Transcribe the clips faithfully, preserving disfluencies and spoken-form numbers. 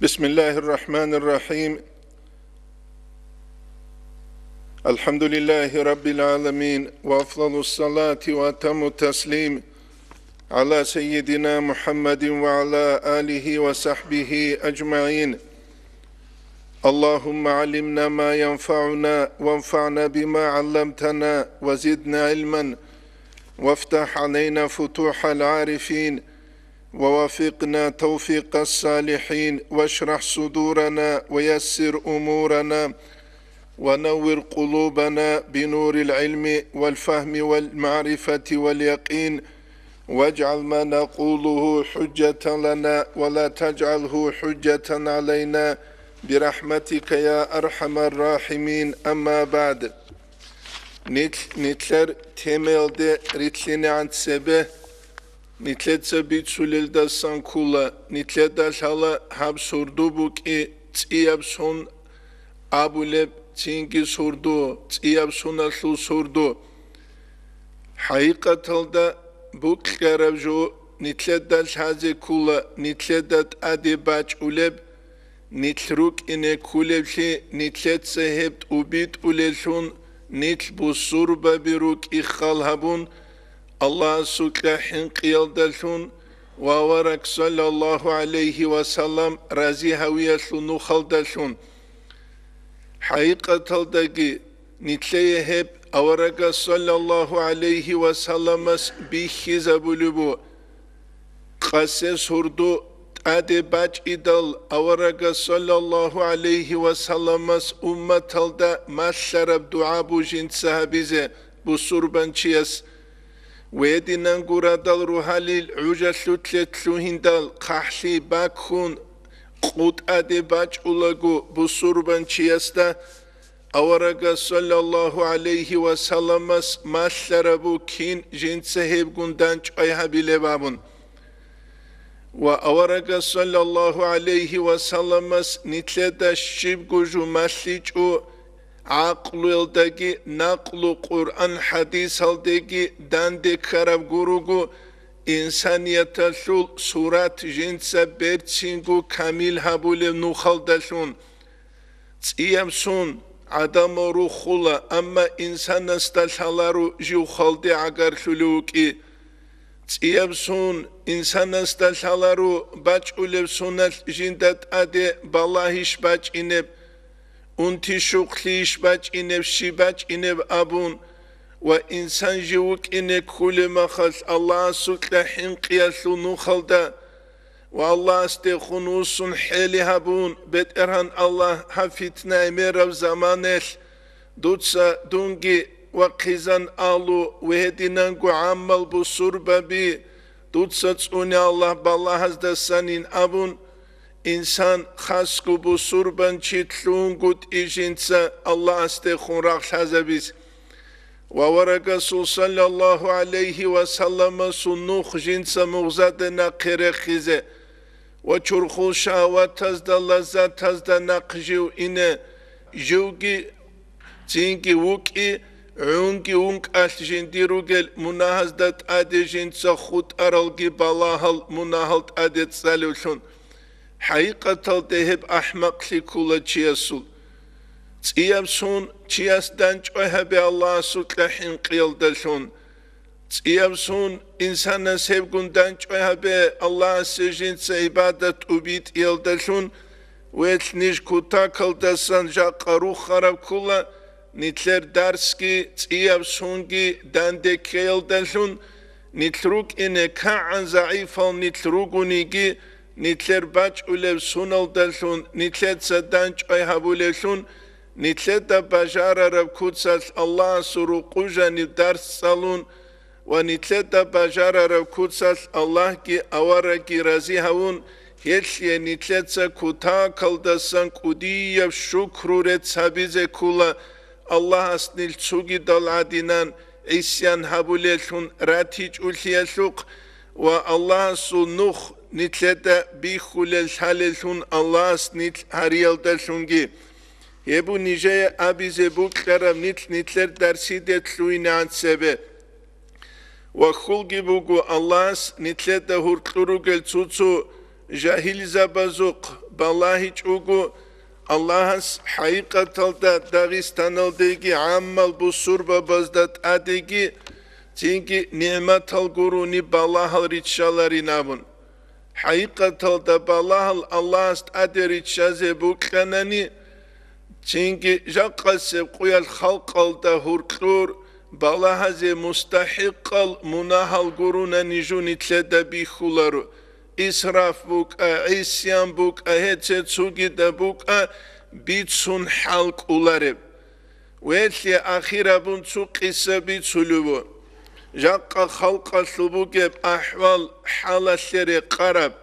بسم الله الرحمن الرحيم. الحمد لله رب العالمين، وأفضل الصلاة وأتم التسليم على سيدنا محمد وعلى آله وصحبه أجمعين. اللهم علمنا ما ينفعنا، وانفعنا بما علمتنا، وزدنا علما، وافتح علينا فتوح العارفين، ووفقنا توفيق الصالحين، واشرح صدورنا، ويسر أمورنا، ونور قلوبنا بنور العلم والفهم والمعرفة واليقين، واجعل ما نقوله حجة لنا ولا تجعله حجة علينا برحمتك يا أرحم الراحمين. أما بعد. Нилъ-, нилъер темаялде рилълъинегӀан цебе, нилъеца бицулелдасан ккола, нилъеда лъала гьаб сордо букӀи цӀияб сон абулеб, цинги сордо, цӀияб соналъул сордо. ХӀакъикъаталда букӀараб жо нилъеда лъазе ккола, нилъеда тӀаде бачӀулеб, нилъ рукӀине кколеблъи, нилъеца гьеб тӀубитӀулеллъун, нилъ бусурбаби рукӀи хал гьабун, Аллагьасукьа хӀинкъиялдалъун ва авараг саллаллагьу гӀалайгьи ва саллам рази гьавиялъул нухалдалъун. ХӀакъикъаталдаги, нилъее гьеб аварагас саллаллагьу гӀалайгьи ва салламас бихьизабулеб бу. Къасе сордо тӀаде бачӀидал, аварагас саллаллагьу гӀалайгьи ва салламас умматалда малъараб дугӀа бужинца гьабизе бусурбанчияс. Гьединанго радал рогьалил гӀужалъулъе лъугьиндал хъахӀлъи баккун, къо тӀаде бачӀулаго бусурбанчиясда, аварагас саллаллагьу гӀалайгьи ва салламас малъараб бу кин жинца гьебгун дандчӀвай гьабилеб абун. Ва аварагас саллаллагьу гӀалайгьи ва салламас нилъеда щибго жо малъичӀо, гӀакълуялдаги накълу Къуръан-хӀадисалдеги данде ккараб гуруго, инсанияталъул сурат жинца берцинго камил гьабулеб нухалдалъун. ЦӀияб сон гӀадамал рухула, амма инсанасда лъаларо жив хвалде гӀагарлъулев вукӀи. ЦӀияб сон инсанасда лъаларо бачӀулеб соналъ жинда тӀаде балагьищ бачӀинеб, унти-щукълъийищ бачӀинеб, щиб бачӀинеб абун, ва инсан жив вукӀине кколеб махалъ Аллагьасукьа хӀинкъиялъул нухалда ва Аллагьасдехун вуссун хӀели гьабун, БетӀергьан Аллагь, гьаб фитна гӀемераб заманалъ дуца дунги вахъизан алу ва гьединанго гӀаммал бусурбаби дуца цӀуне Аллагь балагьаздасанин абун, инсан хасго бусурбанчи лъугьунгутӀи жинца Аллагьасдехун рагъ лъазабиз. Ва аварагасул саллаллагьу гӀалайгьи ва салламасул нух жинца мугъзаде нахъе рехизе ва чурхул шагьаватазда, лаззатазда нахъ жив ине, живги цинги вукӀи, гӀунги ункӀалъ жиндир ругел мунагьазда тӀаде жинца хутӀаралги балагьал мунагьал тӀаде цӀалевлъун. ХӀакъикъаталде гьеб ахӀмакълъи ккола чиясул. ЦӀияб сон чияс дандчӀвай гьабе Аллагьасукьа хӀинкъиялдалъун. ЦӀияб сон инсанас гьебгун дандчӀвай гьабе Аллагьасе жинца гӀибадат тӀубитӀиялдалъун, велъ ниж кутакалдасан жакъа рухараб ккола, нилъер дарсги цӀияб сонги данде ккеялдалъун, нилъ рукӀине кагӀан загӀипал нилъ ругониги, нилъер бачӀулеб суналдалъун нилъеца дандчӀвай гьабулевлъун, нилъеда бажарараб куцалъ Аллагьасул рукъу жаниб дарс цӀалун ва нилъеда бажарараб куцалъ Аллагьги аварагги рази гьавун, гьелъие нилъеца кутакалдасан кӀудияб шукру рецц гьабизе ккола, Аллагьас нилъ цугидал гӀадинан гӀисян гьабулеллъун ратичӀулъиялъухъ ва Аллагьасул нух нилъеда бихьулел лъалеллъун Аллагьас нилъ гьариялдалъунги. Гьеб бу нижее абизе букьараб нилъ нилъер дарсиде лъугьинегӀан цебе. Ва хьулги буго Аллагьас нилъеда гьуркьур ругел цо-цо жагьилзабазухъ балагьичӀого, Аллагьас хӀакъикъаталда Дагъистаналдеги гӀаммал бусурбабазда тӀадеги цинги нигӀматал гурони балагьал риччаларин абун. ХӀакъикъаталда балагьал Аллагьас тӀаде риччазе букьанани, цинги жакъасеб къуялъ халкъалда гьуркьур балагьазе мустахӀикъал мунагьал гуронани жо нилъеда бихьуларо. Исраф букӀа, гӀисян букӀа, гьеце цогидаб букӀа, бицун хӀал кӀолареб. Велъе ахир абун цо къиса бицулев вуго. Жакъа халкъалъул бугеб ахӀвал-хӀалалъе рекъараб.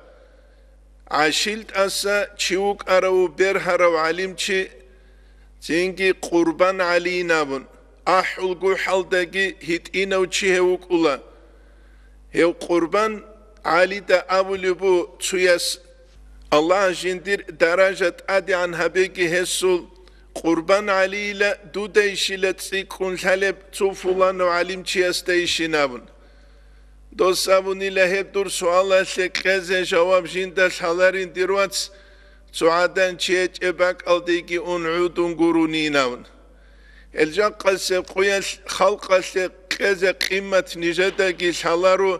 ГӀашилтӀаса чи вукӀарав бергьарав гӀалимчи, цинги Къурбан ГӀалиин абун, АхӀулгохӀалдаги гьитӀинав чи гьев вукӀула. Гьев Къурбан ГӀалида абулеб бу цояс: «Аллагь жиндир даража тӀадегӀан гьабеги гьесул, Къурбан ГӀалийила дудайищила цӀикӀкӀун лъалеб цо фуланав гӀалимчиясдайищин», абун. Дос абунила гьеб дур суалалъе кьезе жаваб жинда лъаларин, дир вац, цо гӀадан чи гьечӀеб бакӀалдеги ун гӀудун гуронин абун. Гьел жакъасеб къуялъ халкъалъе кьезе къимат нижедаги лъаларо,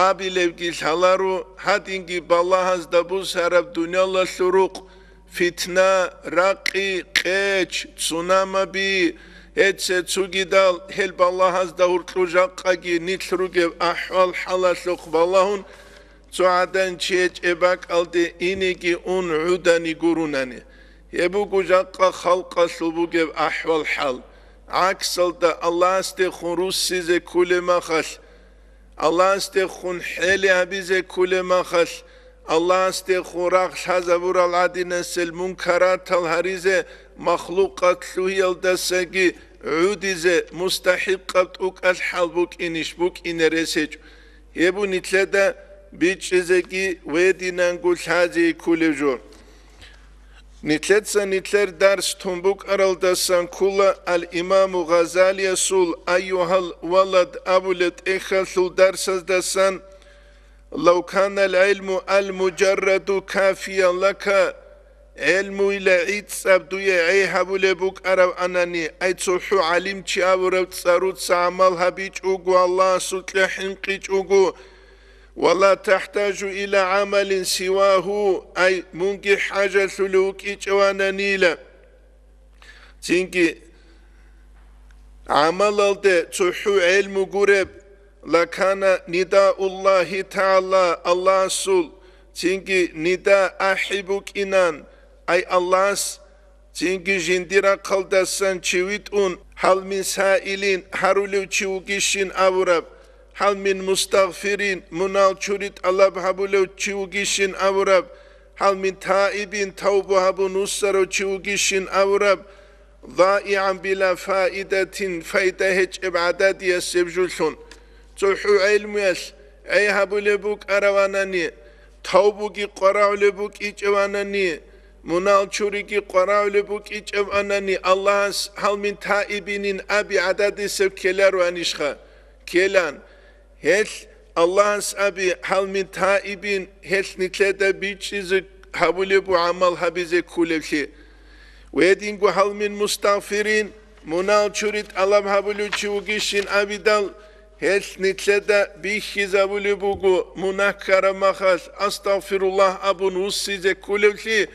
абилебги лъаларо, гьадинги балагьазда бусараб дуниялалъул рукъ, фитна, ракъи, къеч, цунамаби, гьеце цогидал гьел балагьазда гьуркьур жакъаги нилъ ругеб ахӀвал-хӀалалъухъ балагьун, цо гӀадан чи гьечӀеб бакӀалде инеги ун гӀудани гуронани. Гьеб буго жакъа халкъалъул бугеб ахӀвал-хӀал. ГӀаксалда, Аллагьасдехун руссизе кколеб махалъ, Аллагьасдехун хӀели гьабизе кколеб махалъ, Аллагьасдехун рагъ лъазабурал гӀадинасел мункаратал гьаризе махлукъат лъугьиялдасаги гӀудизе мустахӀикъаб тӀокӀалъ хӀал букӀинищ букӀине рес гьечӀо. Гьеб нилъеда бичӀчӀизеги гьединанго лъазе кколеб жо. Нилъеца нилъер дарс тун букӀаралдасан ккола ал-Имаму Гъазалиясул «Айюгьал валад» абулеб тӀехьалъул дарсаздасан: «Лав канал гӀилму ал-муджарраду кафиян лака», гӀелмуйила гӀицӀаб дуе гӀей гьабулеб букӀаравани, ай цохӀо гӀалимчи абураб цӀаруца гӀамал гьабичӀого, Аллагьасукьа хӀинкъичӀого, «Ва ла тахӀтажу иля гӀамалин сивагьу», ай мунги хӀажалъулев вукӀичӀевананила. Цинги гӀамалалде цохӀо гӀелму гуреб, «Лакана нидауллагьи тагӀала», Аллагьасул цинги нида ахӀи букӀинан, ай Аллагьас цинги жиндир рахъалдасан чи витӀун, «Гьал мин саилин», гьарулев чи вугищин абураб, «Гьал мин мустагъфирин», мунагьал чури тӀалаб гьабулев чи вугищин абураб, «Гьал мин таибин», тавба гьабун вуссарав чи вугищин абураб, «ЗаигӀан била фаидатин», файда гьечӀеб гӀададиясеб жулъун. ЦохӀо гӀелмуялъ гӀей гьабулеб букӀаравани, тавбуги къварагӀулеб букӀичӀевани, мунагьал чуриги къварагӀулеб букӀичӀевани, Аллагьас «Гьал мин таибинин» аби гӀададисеб ккелароанищха? Ккелан. Гьелъ Аллагьас аби «Гьал мин таибин», гьелъ нилъеда бичӀчӀизе гьабулеб бу гӀамал гьабизе кколеблъи. Гьединго «Гьал мин мустагъфирин», мунагьал чури тӀалаб гьабулев чи вугищин абидал, гьелъ нилъеда бихьизабулеб буго мунагь ккараб махалъ «Астагъфируллагь» абун вуссизе кколеблъи,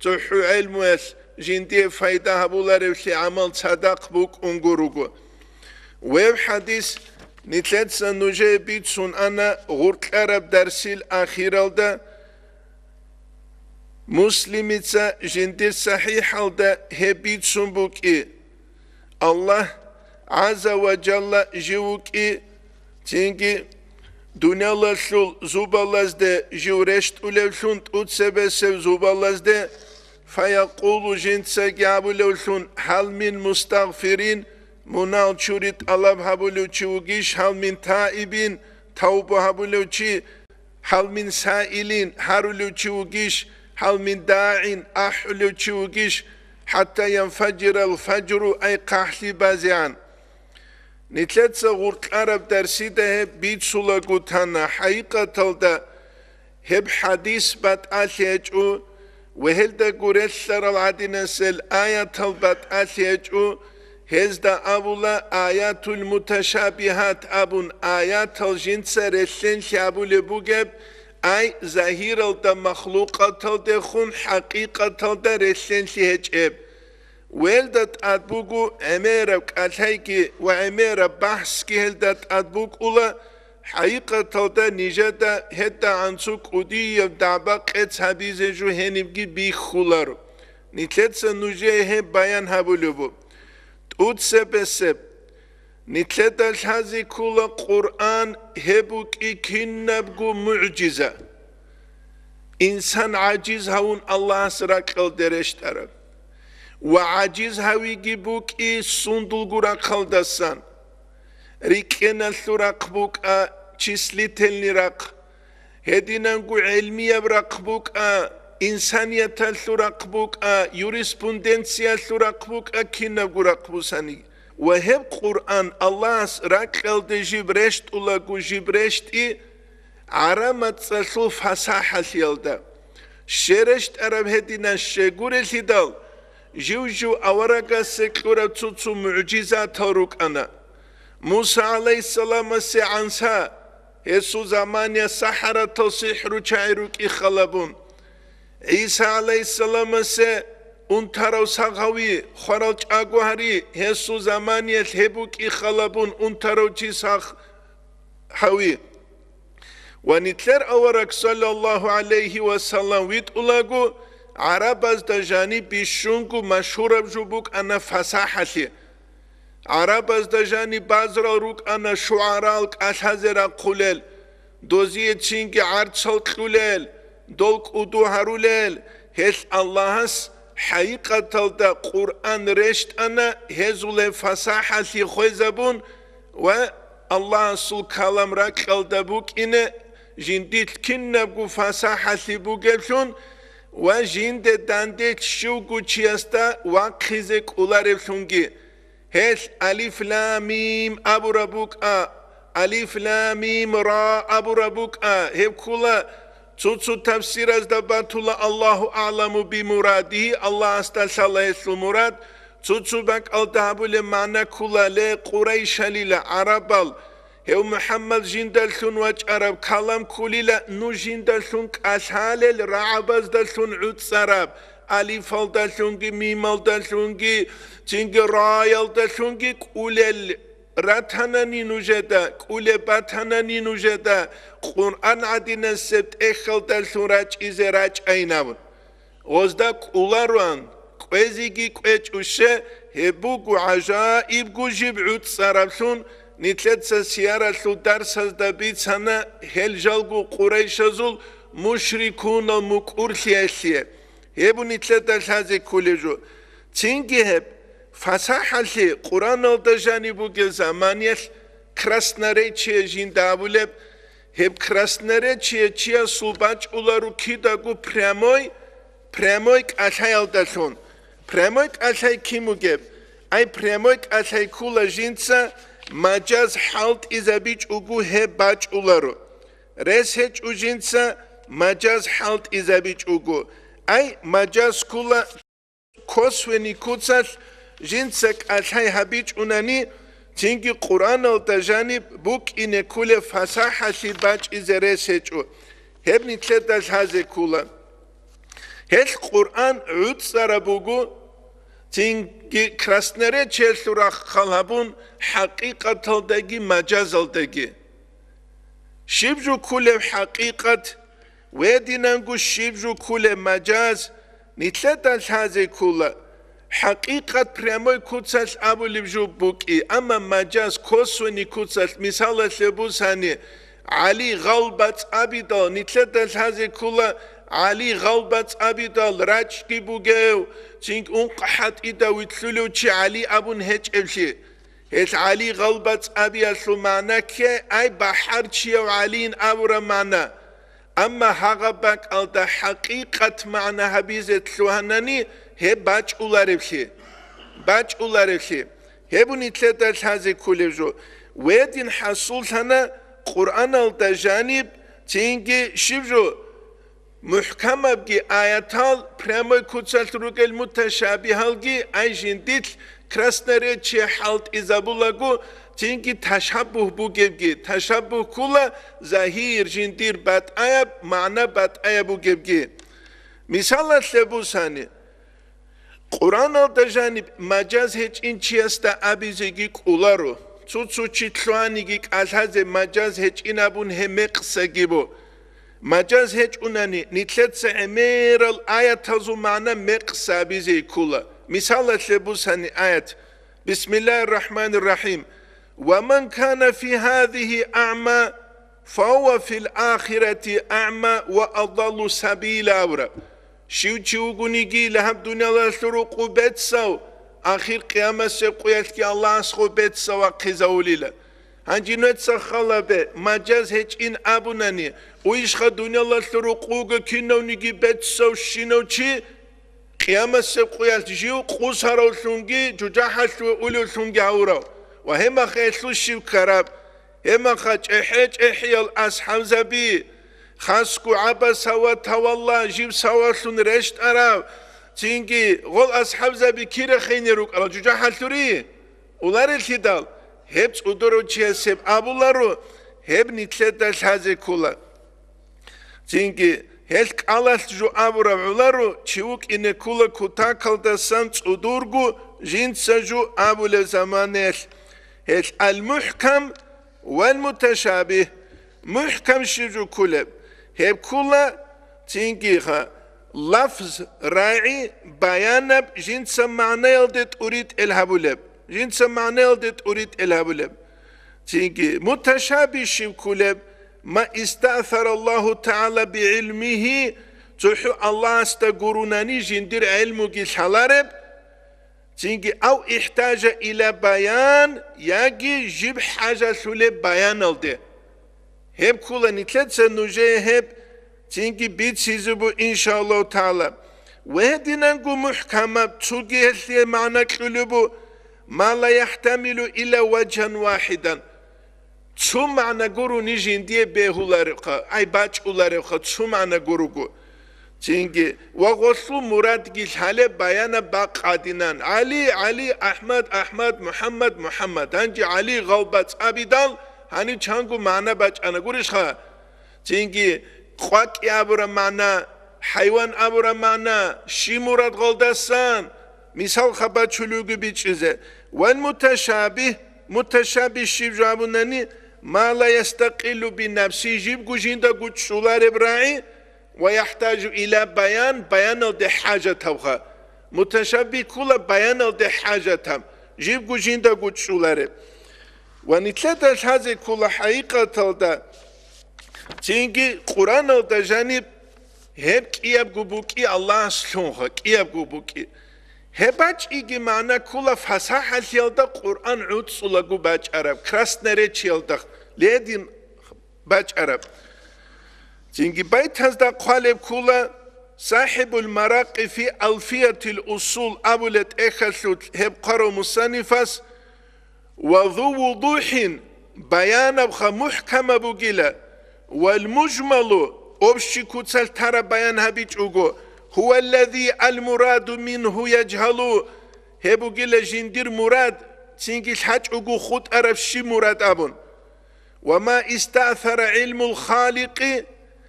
цохӀо гӀелмуялъ жиндие файда гьабуларевлъи гӀамал цадахъ букӀунго руго. Веб хӀадис нилъеца нужее бицун ана гъуркьараб дарсил ахиралда, Муслимица жиндир сахӀихӀалда гьеб бицун букӀи: Аллагь гӀазза ва жалла жив вукӀи, цинги дуниялалъул зубалазде жив рещтӀулевлъун, тӀуцебесев зубалазде, фаякъулу, жинцаги абулевлъун: «Гьал мин мустагъфирин», мунагьал чури тӀалаб гьабулев чи вугищ, «гьал мин таибин», тавба гьабулев чи, «гьал мин саилин», гьарулев чи вугищ, «гьал мин дагӀин», ахӀулев чи вугищ, «хӀатта янфаджирал фаджру», ай хъахӀлъи базегӀан. Нилъеца гъуркьараб дарсида гьеб бицулаго тана, хӀакъикъаталда гьеб хӀадис батӀалъи гьечӀо, Ва гьелда гурелъарал гӀадинасел аятал батӀалъи гьечӀо, гьезда абула аятул муташабигьат абун, аятал жинца релълъенлъи абулеб бугеб, ай загьиралда махлукъаталдехун хӀакъикъаталда релълъенлъи гьечӀеб. Велда тӀад буго гӀемераб кӀалъайги ва гӀемераб бахӀсги гьелда тӀад букӀула, хӀакъикъаталда нижеда гьедагӀан цо кӀудияб дагӀба-къец гьабизе жо гьенибги бихьуларо. Нилъеца нужее гьеб баян гьабулеб буго. ТӀуцебесеб, нилъеда лъазе ккола Къуръан, гьеб букӀи кинабго мугӀжиза. Инсан гӀажиз гьавун Аллагьас ракьалде рещтӀараб. Ва гӀажиз гьавиги букӀи сундулго рахъалдасан. Рикьеналъул рахъ букӀа, числительный рахъ. Гьединанго гӀелмияб рахъ букӀа, инсанияталъул рахъ букӀа, юриспруденциялъул рахъ букӀа, кинабго рахъ бусани. Ва гьеб Къуръан Аллагьас ракьалде жиб рещтӀулаго жиб рещтӀи, гӀараб мацӀалъул фасахӀалъиялда. ЩерещтӀараб гьединан щегурелъидал, жив-жив аварагасе кьураб цо-цо мугӀжизатал рукӀана. Муса гӀалайгьиссаламасе гӀанса, гьесул замания сахӀаратал сихӀручагӀи рукӀи халабун. ГӀиса гӀалайгьиссаламасе унтарав сагъ гьави, хварал чӀаго гьари, гьесул заманиялъ гьеб букӀи халабун унтарав чи сагъ гьави. Ва нилъер авараг, саллаллагьу гӀалайгьи ва саллам, витӀулаго, гӀарабазда жаниб бищунго машгьураб жо букӀана фасахӀалъи. ГӀарабазда жаниб базарал рукӀана шугӀарал кӀалъазе рахъулел, дозие цинги гӀарцал кьулел, дол кӀуду гьарулел, гьелъ Аллагьас хӀакъикъаталда Къуръан рещтӀана, гьезулеб фасахӀалъи хвезабун ва Аллагьасул калам ракьалда букӀине жиндилъ кинабго фасахӀалъи бугеблъун ва жинде данде щивго чиясда вахъизе кӀолареблъунги. Гьелъ алиф-лам-мим абураб букӀа, алиф-лам-мим-ра абураб букӀа, гьеб ккола, цо-цо тафсиразда батула, Аллагьу аъламу бимурадигьи, Аллагьасда лъала гьелъул мурад, цо-цо бакӀалда гьабулеб магӀна ккола, ле, Къурайшалила, гӀарабал, гьев МухӀаммад жиндалъун вачӀараб калам кколила, нуж жиндалъун кӀалъалел рагӀабаздалъун гӀуцӀараб, алифалдалъунги, мималдалъунги, цинги раялдалъунги кӀулел ратанани нужеда, кӀулеб батанани нужеда, Къуръан гӀадинасеб тӀехьалдалъун рачӀизе рачӀайин абун. Гъозда кӀолароан, кӀвезеги кӀвечӀо ще, гьеб буго гӀажаибго жиб гӀуцӀараблъун, нилъеца сияралъул дарсазда бицана гьел жалго къурайшазул мушрикунал мукӀурлъиялъе. Гьеб нилъеда лъазе кколеб жо. Цинги гьеб фасахӀалъи Къуръаналда жаниб бугеб заманиялъ красноречие жинда абулеб, гьеб красноречие чиясул бачӀуларо кидаго прямой, прямой кӀалъаялдалъун. Прямой кӀалъай кин бугеб? Ай, прямой кӀалъай ккола жинца мажаз хӀалтӀизабичӀого гьеб бачӀуларо. Рес гьечӀо жинца мажаз хӀалтӀизабичӀого. Ай, мажаз ккола косвенный куцалъ жинца кӀалъай гьабичӀунани, цинги Къуръаналда жаниб букӀине кколеб фасахӀалъи бачӀизе рес гьечӀо. Гьеб нилъеда лъазе ккола. Гьелъ Къуръан гӀуцӀараб буго, цинги красноречиялъул рахъал гьабун, хӀакъикъаталдаги мажазалдаги. Щиб жо кколеб хӀакъикъат, гьединанго щиб жо кколеб мажаз, нилъеда лъазе ккола. ХӀакъикъат прямой куцалъ абулеб жо букӀи, амма мажаз косвенный куцалъ, мисалалъе бусани, ГӀали гъалбацӀ абидал, нилъеда лъазе ккола, ГӀали гъалбацӀ абидал рачӀги бугев, цинги ункъ хӀатӀида вилълъулев чи ГӀали абун гьечӀеблъи. Гьелъ ГӀали гъалбацӀ абиялъул магӀна кке, ай, бахӀарчияв ГӀалиин абураб магӀна. Амма гьагъаб бакӀалда хӀакъикъат магӀна гьабизе лъугьанани, гьеб бачӀулареблъи. БачӀулареблъи. Гьеб нилъеда лъазе кколеб жо. Гьедин хӀасуллъана Къуръаналда жаниб, цинги щиб жо? МухӀкамабги аятал прямой куцалъ ругел муташабигьалги ай жиндилъ красноречие хӀалтӀизабулаго, цинги ташаббугь бугебги, ташаббугь ккула загьир жиндир батӀаяб, магӀна батӀаяб бугебги. Мисалалъе бусани, Къуръаналда жаниб мажаз гьечӀин чиясда абизеги кӀоларо, цо-цо чи лъугьаниги кӀалъазе мажаз гьечӀин абун гьеб мекъсаги бо. Мажаз гьечӀунани, нилъеца гӀемерал аятазул магӀна мекъса абизе ккола. Мисалалъе бусани аят: «Бисмиллагьир рахӀманир рахӀим. Ва ман кана фи гьазигьи агӀма, фа гьува фил ахирати агӀма ва адаллу сабила», абураб. Щив чи вугониги лагьаб дуниялалъул рукъу бецав, ахир къиямасеб къуялъги Аллагьасго бецав вахъизавулила. Гьанже нуца халабе, мажаз гьечӀин абунани, уйшха дуниялалъул рукъуго кинавниги бецав щинав чи, къиямасеб къуялъ жив къусаравлъунги жужахӀалъуве улевлъунги гьавурав ва гьеб мехалъ щив ккараб? Гьеб мехалъ чӀехӀе-чӀехӀиял асхӀабзаби, хасго гӀабаса ва тавалла жиб савалъун рещтӀарав, цинги гъол асхӀабзаби кире хине рукӀарал жужахӀалъури? Уларелъидал, гьеб цӀудурав чияс гьеб абуларо, гьеб нилъеда лъазе ккола. Цинги гьел кӀалалъ жо абураб гӀоларо, чи вукӀине ккола кутакалдасан цӀудурго жинца жо абулеб заманаялъ. Гьел ал-мухӀкам вал-муташабигь. МухӀкам щиб жо кколеб? Гьеб ккола, цинги ха, лафз, рагӀи, баянаб жинца магӀнаялде тӀуритӀел гьабулеб, жинца магӀнаялде тӀуритӀел гьабулеб. Цинги муташабигь щиб кколеб? Ма истаъсара Аллагьу тагӀала бигӀилмигьи, цохӀо Аллагьасда гурунани жиндир гӀелмуги лъалареб, цинги ав ихтажа ила баян, яги жиб хӀажалъулеб баяналде. Гьеб ккола нилъеца нужее гьеб цинги бицизе буго, иншааллагьу тагӀала. Ва гьединанго мухӀкамаб цоги гьелъие магӀна кьолеб буго, ма ла яхӀтамилу илла важгьан вахӀидан. Цо магӀна гурони жиндие бегьуларевха, ай бачӀуларевха, цо магӀна гурого. Цинги, ва гъолъул мурадги лъалеб баянаб бакъ гьадинан: ГӀали, ГӀали, АхӀмад, АхӀмад, МухӀаммад, МухӀаммад. Гьанже ГӀали гъалбацӀ абидал, гьанив чанго магӀна бачӀана гурищха? Цинги къвакӀи абураб магӀна, хӀайван абураб магӀна, щиб мурад гъалдасан, мисал хабачулевги бичӀчӀизе. Вал муташабигь, муташабигь щиб жо абунани, ма ла ястакъиллу би нафсигьи, жибго жиндаго чӀолареб рагӀи, ва яхӀтажу ила баян, баяналде хӀажатабха. Муташаббигь ккола баяналде хӀажатаб, жибго жиндаго чӀолареб. Ва нилъеда лъазе ккола хӀакъикъаталда, цинги Къуръаналда жаниб гьеб кӀиябго букӀи Аллагьас лъунха, кӀиябго букӀи. Гьеб бачӀиги магӀна ккола фасахӀалъиялда Къуръан гӀуцӀцӀулаго бачӀараб, красноречиялда ледин бачӀараб. Цинги байтазда хъвалеб ккола, СахӀибул Маракъи фи Алфиятил Усул абулеб тӀехьалъулъ гьеб хъварав мусаннифас: «Ва зу вудухӀин», баянабха мухӀкамаб бугила, «вал мужмалу», общий куцалъ тараб баян гьабичӀого, «гьуваллази ал-мураду мингьу яжгьалу», гьеб бугила жиндир мурад, цинги лъачӀого хутӀараб щиб мурад абун. «Ва ма истаъсара гӀилмул Халикъи,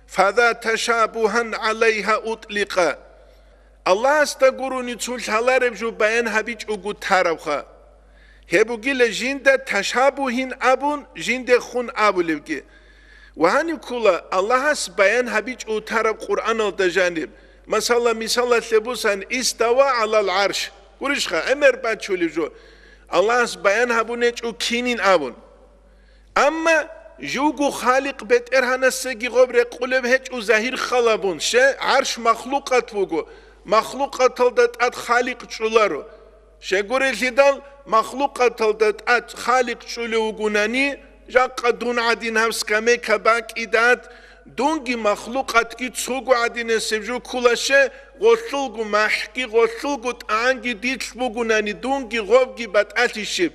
фаза ташабугьан гӀалайгьа утӀликъа». Аллагьасда гурони цо лъалареб жо баян гьабичӀого тарабха. Гьеб бугила жинда ташабугьин абун, жиндехун абулебги. Ва гьаниб ккола Аллагьас баян гьабичӀого тараб Къуръаналда жаниб. Масала, мисалалъе бусан, «Истава гӀалал гӀарш». Гурищха, гӀемер бачулеб жо. Аллагьас баян гьабунечӀо кинин абун. Амма живго Халикъ БетӀергьанасеги гъоб рекъулеб гьечӀо загьир халабун, ще, гӀарш махлукъат буго, махлукъаталда тӀад Халикъ чӀоларо. Щегурелъидал, махлукъаталда тӀад Халикъ чӀулев вугунани, жакъа дун гӀадин гьаб скамейка бакӀидат, дунги махлукъатги цого гӀадинасеб жо ккола, ще, гъолъулго махӀги, гъолъулго тӀагӀанги дилъ бугунани, дунги гъобги батӀалъищеб?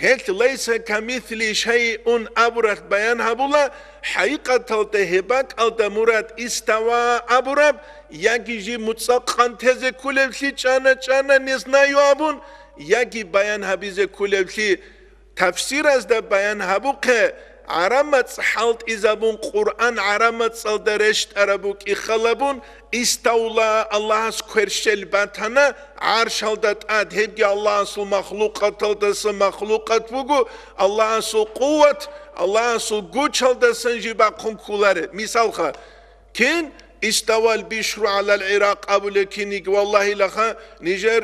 Гьелъ «Лайса камисли шайъун» абуралъ баян гьабула, хӀакъикъаталда гьеб бакӀалда мурад истава абураб, яги жиб муцӀа къантезе кколеблъи чӀана-чӀана, не знаю абун, яги баян гьабизе кколеблъи. Тафсиразда баян гьабухъе, гӀарамацӀ хӀалтӀизабун, Къуръан гӀарамацӀалда рещтӀараб букӀи халабун, иставла, Аллагьас кверщел батана гӀаршалда тӀад, гьебги Аллагьасул махлукъаталдаса махлукъат буго, Аллагьасул къуват, Аллагьасул гучалдасан жиб бахъун кколареб. Мисалха, кин иставал бишру гӀалал гӀиракъ абулеб киниг, валлагьилаха, нижер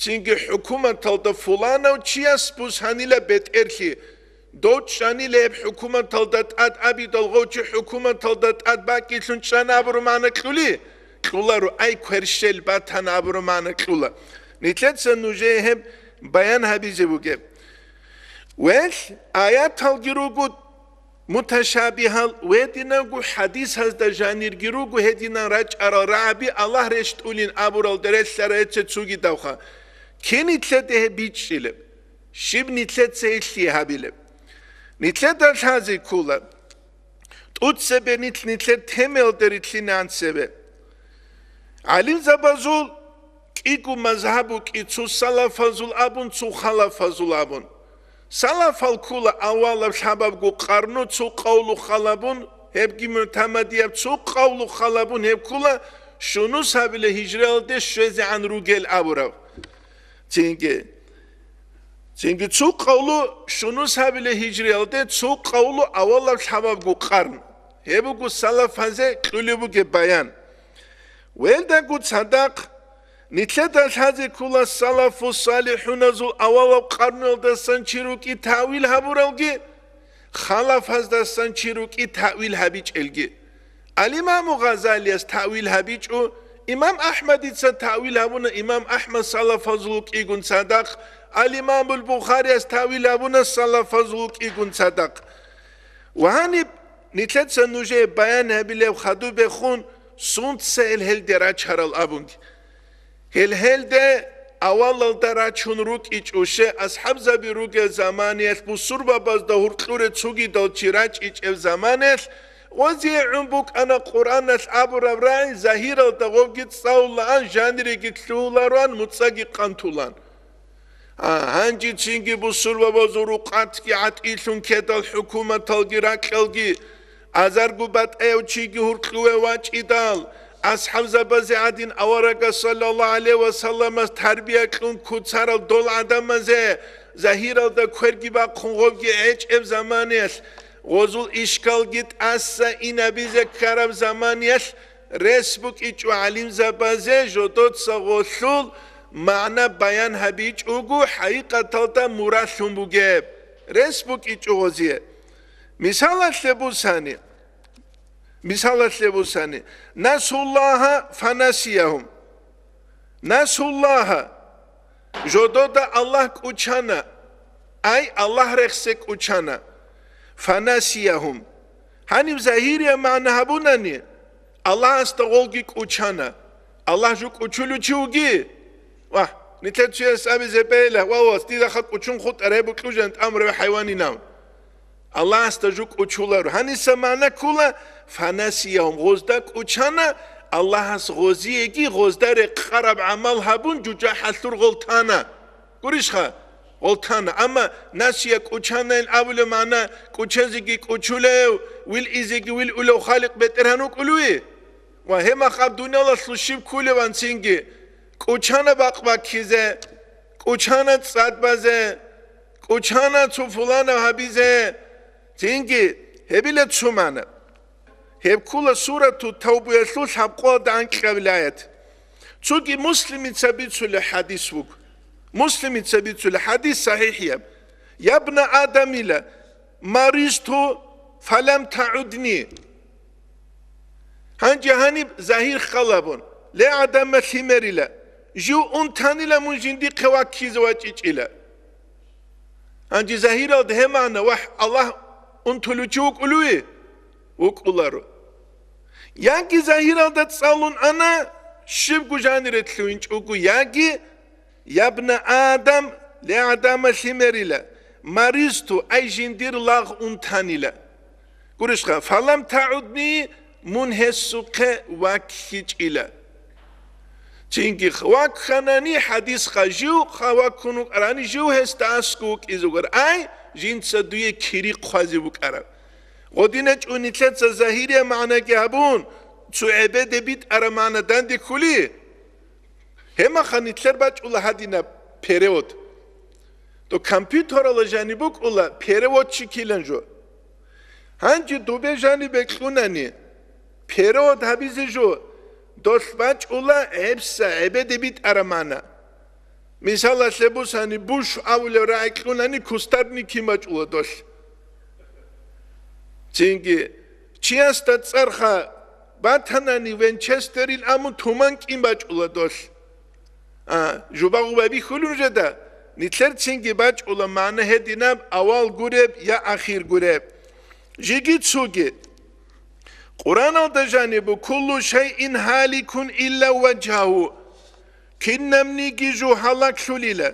цинги хӀукуматалда фуланав чияс бусанила бетӀерлъи, дов чӀанила гьеб хӀукуматалда тӀад абидал, гъов чи хӀукуматалда тӀад бакӀилъун чӀана абуру магӀна кьули? Кьуларо, ай кверщел батана абуру магӀна кьула. Нилъеца нужее гьеб баян гьабизе бугеб. Велъ, аяталги руго муташабигьал, гьединавго хӀадисазда жанирги руго гьединан рачӀарал рагӀаби Аллагь рещтӀулин абуралда релълъарай цо цогидавха. Кин нилъеде гьеб бичӀчӀилеб? Щиб нилъеца гьелъие гьабилеб? Нилъеда лъазе ккола, тӀуцебе нилъ нилъер темаялде рилълъинегӀан цебе. ГӀалимзабазул кӀиго мазгьаб букӀи, цо салафазул абун, цо халафазул абун. Салафал ккола авалаб лъабабго къарну цо къавлу халабун, гьебги мугӀтамадияб цо къавлу халабун, гьеб ккола щунус гьабила гьижраялде щвезегӀан ругел абураб. Цинги, цинги цо къавлу щунус гьабила гьижриялде, цо къавлу авалаб лъабабго къарн. Гьеб буго салафазе кьулеб бугеб баян. Велдаго цадахъ, нилъеда лъазе ккола салафу салихӀуназул авалаб къарнуялдасан чи рукӀи таъвил гьабуралги, халафаздасан чи рукӀи таъвил гьабичӀелги. Ал-Имаму Гъазалияс таъвил гьабичӀо, Имам Ахмадица таъвил гьабуна, Имам Ахмад салафазул вукӀигун цадахъ, Ал-Имамул Бухарияс таъвил гьабуна салафазул вукӀигун цадахъ. Ва гьаниб нилъеца нужее баян гьабилеб хадубехун, сунца гьел гьелде рачарал абунги. Гьел гьелде авалалда рачун рукӀичӀо, щай асхӀабзаби ругел заманиялъ, бусурбабазда гьуркьуре цогидал чи рачӀичӀеб заманиялъ, гъозие гӀун букӀана Къуръаналъ абураб рагӀи, загьиралда гъобги цӀалулаан, жаниреги лъугьулароан, муцӀаги къантулаан. А, гьанжецинги бусурбабазул рукъатги гӀатӀилъун ккедал хӀукуматалги ракьалги, азарго батӀаяв чиги гьуркьуве вачӀидал, асхӀабзабазе гӀадин аварагас саллаллагьу гӀалайгьи ва салламас тарбия кьун куцарал дол гӀадамазе, загьиралда кверги бахъун гъобги гӀечӀеб заманиялъ, гъозул ишкалги тӀаса инабизе ккараб заманиялъ, рес букӀичӀо гӀалимзабазе жодоца гъолъул магӀна баян гьабичӀого, хӀакъикъаталда мураллъун бугеб. Рес букӀичӀо гъозие. Мисалалъе бусани, мисалалъе бусани, «Насуллагьа фанасиягьум». «Насуллагьа», жодода Аллагь кӀучана, ай, Аллагь рехсе кӀучана. «Фанасиягьум». Гьаниб загьирия магӀна гьабунани, Аллагьасда гъолги кӀучана. Аллагь жо кӀучулев чи вуги? Вагь, нилъер цояс абизе бегьила, ва, ва, дида ха кӀучун хутӀарай букьужан тӀамурав хӀайванинав. Аллагьасда жо кӀучуларо. Гьаниса магӀна ккола, «фанасиягьум», гъозда кӀучана, Аллагьас гъозиеги гъозда рекъараб гӀамал гьабун жужахӀалъур гъолтана. Гурищха? Гъолтана. Амма «насия», кӀучанайин абулеб магӀна, кӀучезеги кӀучулев, вил изеги вил улев Халикъ БетӀергьан вукӀулев? Ва гьеб мехалъ дунялалъул щиб кколеб анцинги? КӀучана бакъ баккизе, кӀучана цӀад базе, кӀучана цо пуланав гьабизе, цинги гьебила цо магӀна. Гьеб ккола Сурату Тавбаялъул лъабкъоялда анкьабил аят. Цоги Муслимица бицулеб хӀадис вуго. Муслимица бицулеб хӀадис сахӀихӀияб. «Ябна Адамила, маризту фалам тагӀудни». Гьанже гьаниб загьир халабун, ле гӀадамал лъимерила, жив унтанила мун жиндихъе ваккизе вачӀичӀила. Гьанже загьиралда гьеб магӀна, вагь, Аллагь унтулев чи вукӀулев? ВукӀуларо. Яги загьиралда цӀалун ана, щибго жанире лъугьинчӀого, яги, «Ябна Адам», ле гӀадамал лъимерила, Маризту, ай жиндир лагъ унтанила. Гурищха, фалам тагӀудни, мун гьесухъе ваккичӀила. Цинги вакканани хӀадисха, жив хъа ваккун вукӀарани, жив гьесда аскӀов вукӀизе вукӀар. Ай, жинца дуе кири хъвазе букӀараб. ГъодинечӀо нилъеца загьирия магӀнаги гьабун, цо гӀебеде битӀара магӀна данде ккули? Гьемаха нилъер бачӀула гьадинаб перевод. То компьютерала жаниб букӀула переводчикилан жо. Гьанже дубе жанибе кьунани, перевод гьабизе жо, долъ бачӀула гӀебса гӀебеде битӀара магӀна. Мисалалъе бусани, Буш абулев рагӀи кьунани, кустарникин бачӀула долъ. Цинги, чиясда цӀарха батанани, Венчестерил амун, туман кӀин бачӀула долъ. А, жубагъу байбихьулев жеда, нилъер цинги бачӀула магӀна гьединаб, авал гуреб я ахир гуреб. Жеги цоги. Къуръаналда жанибу: «Куллу шайин гьаликун илла ваджгьагьу». Кинабниги жо гьалаглъулила,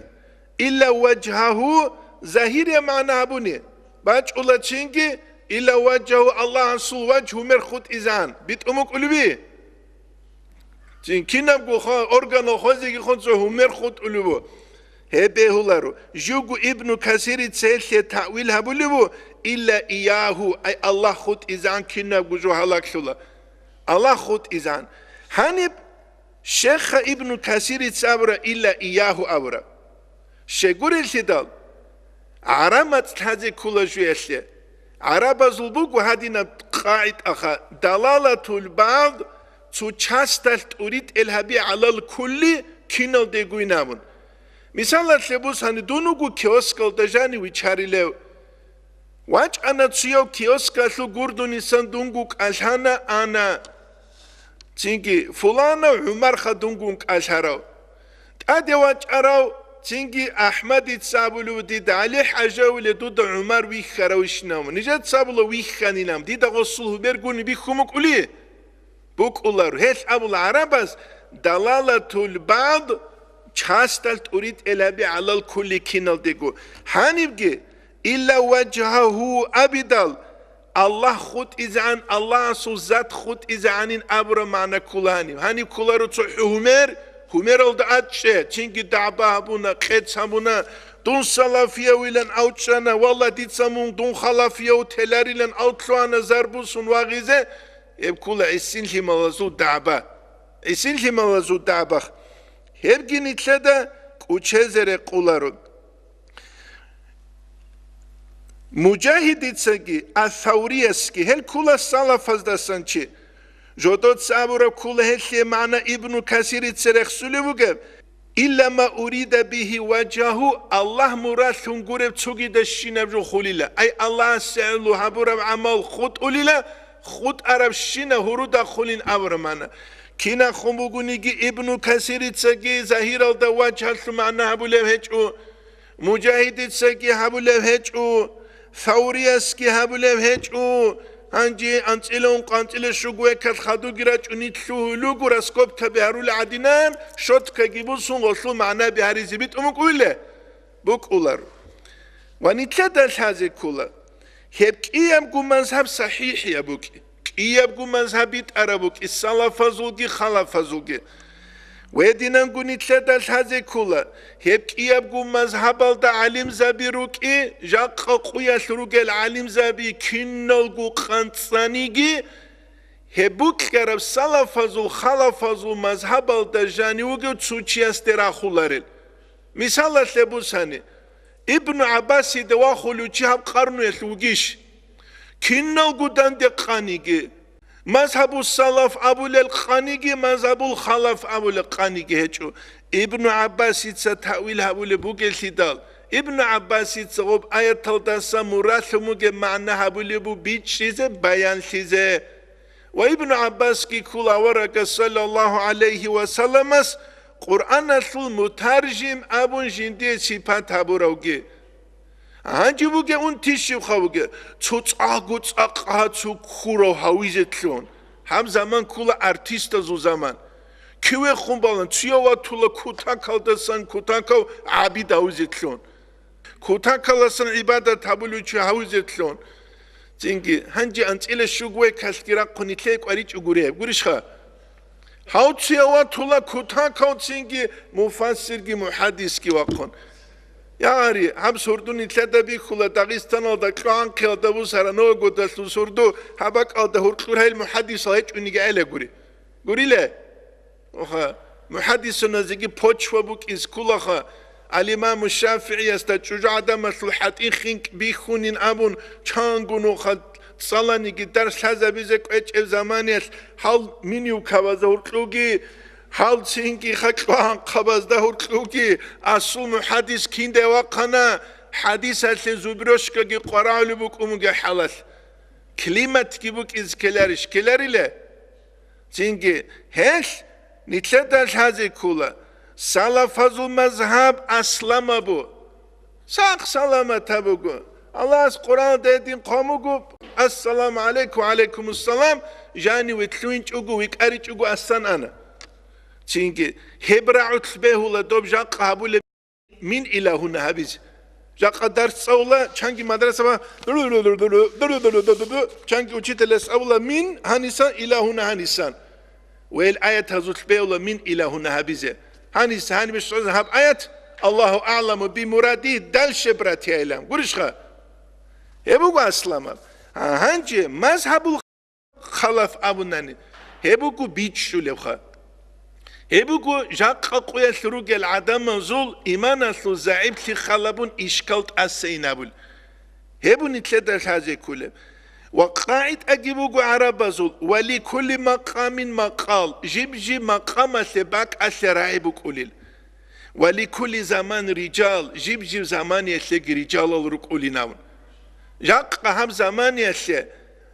илла ваджгьагьу, загьирия магӀна гьабуни, бачӀула цинги, илла ваджгьагьу, Аллагьасул ваджгь гьумер хутӀизан, битӀун букӀулеби? Цин кинабго хо-, органал хозеги хунцӀа гьумер хутӀулебу? Гьеб бегьуларо. Живго Ибну Касирица гьелъе таъвил гьабулебу, илла иягьу, ай Аллагь хутӀизан кинабго жо гьалаглъула. Аллагь хутӀизан. Гьаниб Щайха Ибну Касирица абура, илла иягьу абура. Щайгурелъидал, гӀараб мацӀ лъазе ккола жуялъе. ГӀарабазул буго гьадинаб къагӀидаха: «Далалатул багӀд», цо часталъ тӀуритӀел гьаби, «гӀалал кулли», киналдегойин абун. Мисалалъе бусани, дун вуго киоскалда жанив вичарилев. ВачӀана цояв киоскалъув, гурдунисан дунго кӀалъана, ана. Цинги, фуланав ГӀумарха дунгун кӀалъарав. ТӀаде вачӀарав, цинги, АхӀмадица абулев, дида ГӀали ХӀажавиле дуда ГӀумар вихьаравищинав. Нижеца абула вихьанилан, дида гъосул гьумергуни бихьун букӀули? БукӀулар. Гьелъ абула гӀарабаз: «Далалатул багӀд», часталъ тӀуритӀел гьаби, «гӀалал кулли», киналдего. Гьанибги, «илла ваджгьагьу» абидал, Аллагь хутӀизегӀан, Аллагьасул зат хутӀизегӀанин абураб магӀна ккола гьаниб. Гьаниб кколаро цо хӀу гьумер, гьумералда ачӀчӀе, цинги дагӀба гьабуна, къец гьабуна, дун салафиявилан авчӀана, валла, дица мун дун халафияв теларилан авлъугьана зарбусун вагъизе, гьеб ккола гӀисин лъималазул дагӀба. ГӀисин лъималазул дагӀба. Гьебги нилъеда кӀучезе рекъоларо. Мужагьидицаги, ас-Савриясги, гьел ккола салафаздасан чи. Жодоца абураб ккола гьелъие магӀна Ибну Касирица рехсулев вугеб: «Илла ма урида бигьи ваджгьагьу», Аллагь мурадлъун гуреб цогидащинаб жо хулила. Ай Аллагьасе гӀоло гьабураб гӀамал хутӀулила, хутӀарабщина гьуруда хулин абураб магӀна. Кинахун бугониги, Ибну Касирицаги загьиралда ваджгьалъул магӀна гьабулев гьечӀо. Мужагьидицаги гьабулев гьечӀо, Савриясги гьабулев гьечӀо, гьанже анцӀила ункъо анцӀила щуго векалъ хадуги рачӀунел лъугьулел руго, раскопкаби гьарулел гӀадинан, щоткаги бусун гъолъул магӀнаби гьаризе битӀун букӀуле? БукӀулар. Ва нилъеда лъазе ккола, гьеб кӀиябго мазгьаб сахӀихӀияб букӀи. КӀиябго мазгьаб битӀараб букӀи салафазулги халафазулги. Гьединанго нилъеда лъазе ккола, гьеб кӀиябго мазгьабалда гӀалимзаби рукӀи, жакъа къуялъ ругел гӀалимзаби киналго къанцӀаниги, гьеб букӀараб салафазул, халафазул мазгьабалда жанив вугев цо чиясде рахуларел. Мисалалъе бусани, Ибну ГӀаббасида вахулев чи гьаб къарнуялъ вугищ? Киналго данде къаниги, мазгьабу салаф абулел къаниги, мазгьабул халаф абулел къаниги гьечӀо. Ибну ГӀаббасица таъвил гьабулеб бугелъидал, Ибну ГӀаббасица гъоб аяталдаса мурадлъун бугеб магӀна гьабулеб бу бичӀчӀизе, баянлъизе. Ва Ибну ГӀаббасги ккола аварагас, саллаллагьу гӀалайгьи ва салламас, Къуръаналъул мутаржим абун жиндие сипат гьабуравги. Гьанже бугев унти щибха вугев, цо цӀакъго цӀакъ гьа цо ккурав гьавизе лъун. Гьаб заман ккола артистазул заман. Кивехун балан, цуяв ватула кутакалдасан кутакав гӀабид гьавизе лъун. Кутакаласан гӀибадат гьабулев чи гьавизеблъун. Цинги, гьанже анцӀила щугвай калъги рахъун нилъее кӀваричӀого гуреб, гурищха? Гьав цуя ватула кутакав цинги муфассирги мухаддисги вахъун. Ягъари, гьаб сурду нилъеда бихьула Дагъистаналда кьвагӀанхъиялда бусара Новгородалъул сурду, гьаб бакӀалда гьуркьур гьайил мухаддисал гьечӀониги гӀелагури. Гурила? Оха, мухаддисуназеги почва букӀиз кколаха, ал-Имаму ШафигӀиясда чӀужугӀадамалъул хӀатӀин хинкӀ бихьунин абун, чанго нуха цӀаланиги дарс лъазабизе кӀвечӀеб заманиялъ гьал минивкабазда гьуркьуги, гьал цинги хакьвагьанхъабазда гьуркьуги, асул мухаддис кинде вахъана, хӀадисалъе зубрёшкаги къварагӀулеб букӀун бугеб хӀалалъ. Климатги букӀиз ккеларищ, ккеларила? Цинги, гьелъ нилъеда лъазе ккола, салафазул мазгьаб асламабу. Сах саламат гьабуго. Аллагьас Къуръаналда гьедин хъван буго, «Ассаламу гӀалайкум, ва гӀалайкумуссалам», жаниве лъугьинчӀого, викӀаричӀого асан ана. Цинги, гьеб рагӀулъ бегьула доб жакъа гьабулеб мин илагьуна гьабизе. Жакъа дарс цӀалула, чанги мадрасаба, чанги учителас абула мин гьанисан, илагьуна гьанисан. Ва ил аятазулъ бегьула мин илагьуна гьабизе. Гьанис, гьаниб щвезаб гьаб аят, Аллагьу аъламу би муради, дальше, братья, илан. Гурищха? Гьеб буго асламаб. А гьанже мазгьабул халаф абунани, гьеб буго бичӀчӀулебха. Гьеб буго жакъа къуялъ ругел гӀадамазул иманалъул загӀиплъи халабун ишкал тӀасайин абулеб. Гьеб буго нилъеда лъазе кколеб. Ва къагӀидаги буго гӀарабазул: «Ва ликулли макъамин макъал», жиб-жиб макъамалъе, бакӀалъе рагӀи букӀулел. «Ва ликулли заман рижал», жиб-жиб заманиялъеги рижалал рукӀулин абун. Жакъа гьаб заманиялъе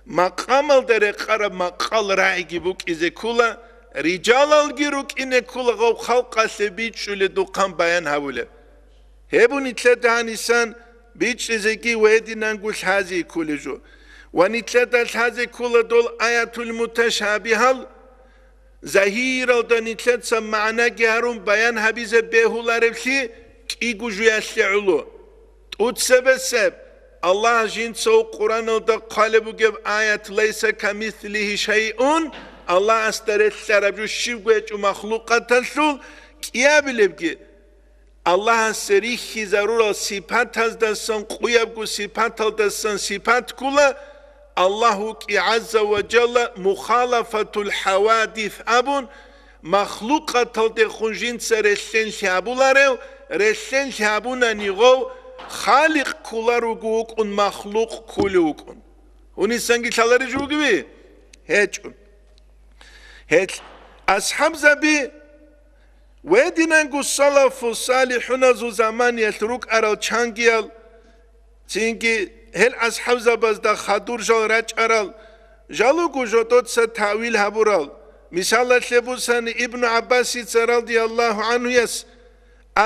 макъамалда рекъараб макъал рагӀиги букӀизе ккола, рижалалги рукӀине ккола гъав халкъалъе бичӀчӀуледухъан баян гьабулеб. Гьеб буго нилъеда гьанисан бичӀчӀизеги ва гьединанго лъазе кколеб жо. Ва нилъеда лъазе ккола дол аятул муташабигьал, загьиралда нилъеца магӀнаги гьарун баян гьабизе бегьулареблъи кӀиго жуялъе гӀоло. ТӀуцебесеб, Аллагь жинца Къуръаналда хъвалеб бугеб аят: «Лайса камислигьи шайъун», Аллагьасда релълъараб жо щибго гьечӀо махлукъаталъул, кӀиабилебги. Аллагьасе рихьизарурал сипатаздасан, къуябго сипаталдасан сипат ккола, Аллагь вукӀи гӀазза ва жалла мухалафатул хӀавадис абун, махлукъаталдехун жинца релълъенлъи гьабуларев, релълъенлъи гьабунани гъов Халикъ кколаруго вукӀун, махлукъ кколев вукӀун. Гьунисанги лъаларищ вугеви? ГьечӀо. Гьел асхӀабзаби ва гьединанго салафу салихӀуназул заманиялъ рукӀарал чангиял, цинги гьел асхӀабзабазда хадур жал рачӀарал жал руго жодоца таъвил гьабурал. Мисалалъе бусани, Ибну ГӀаббасица радияллагьу гӀанхуяс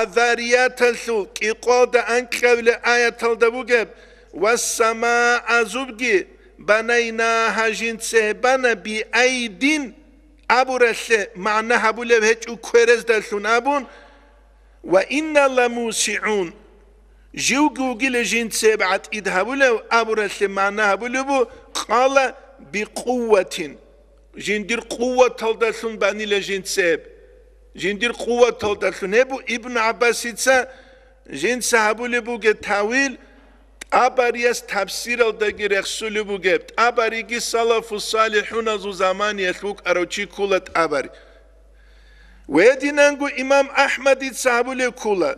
Азарияталъул кӀикъвалда анкьавилеб аяталда бугеб: «Вассамаа», азубги, «банайнагьа», жинца гьеб бана, «биайдин», абуралъе магӀна гьабулеб гьечӀо кверездалъун абун, «ва инна ламусигӀун», живги вугила жинца гьеб гӀатӀид гьабулев, абуралъе магӀна гьабулеб бу, «къала бикъувватин», жиндир къуваталдалъун банила жинца гьеб. Жиндир къуваталдалъун гьеб бу Ибн ГӀаббасица жинца гьабулеб бугеб тавил, ТӀабарияс тафсиралдаги рехсулеб бугеб, ТӀабариги салафу салихӀуназул заманиялъ вукӀарав чи ккола ТӀабари. Гьединанго имам АхӀмадица гьабулеб ккола: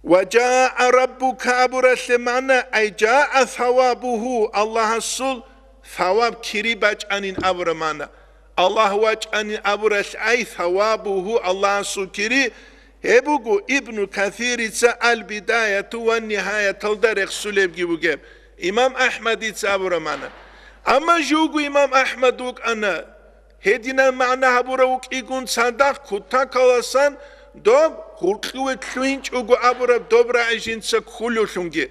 «Ва жаа раббука», абуралъе магӀна, ай жаа савабугьу, Аллагьасул саваб, кири бачӀанин абураб магӀна. Аллагь вачӀанин абуралъ, ай савабугьу, Аллагьасул кири, гьеб буго Ибну Касирица Ал-Бидаяту ва Нигьаяталда рехсулебги бугеб, имам АхӀмадица абураб магӀна. Амма живго имам АхӀмад вукӀана, гьединаб магӀна гьабурав вукӀигун цадахъ кутакаласан доб гъуркьуве лъугьинчӀого абураб доб рагӀи жинца кколевлъунги.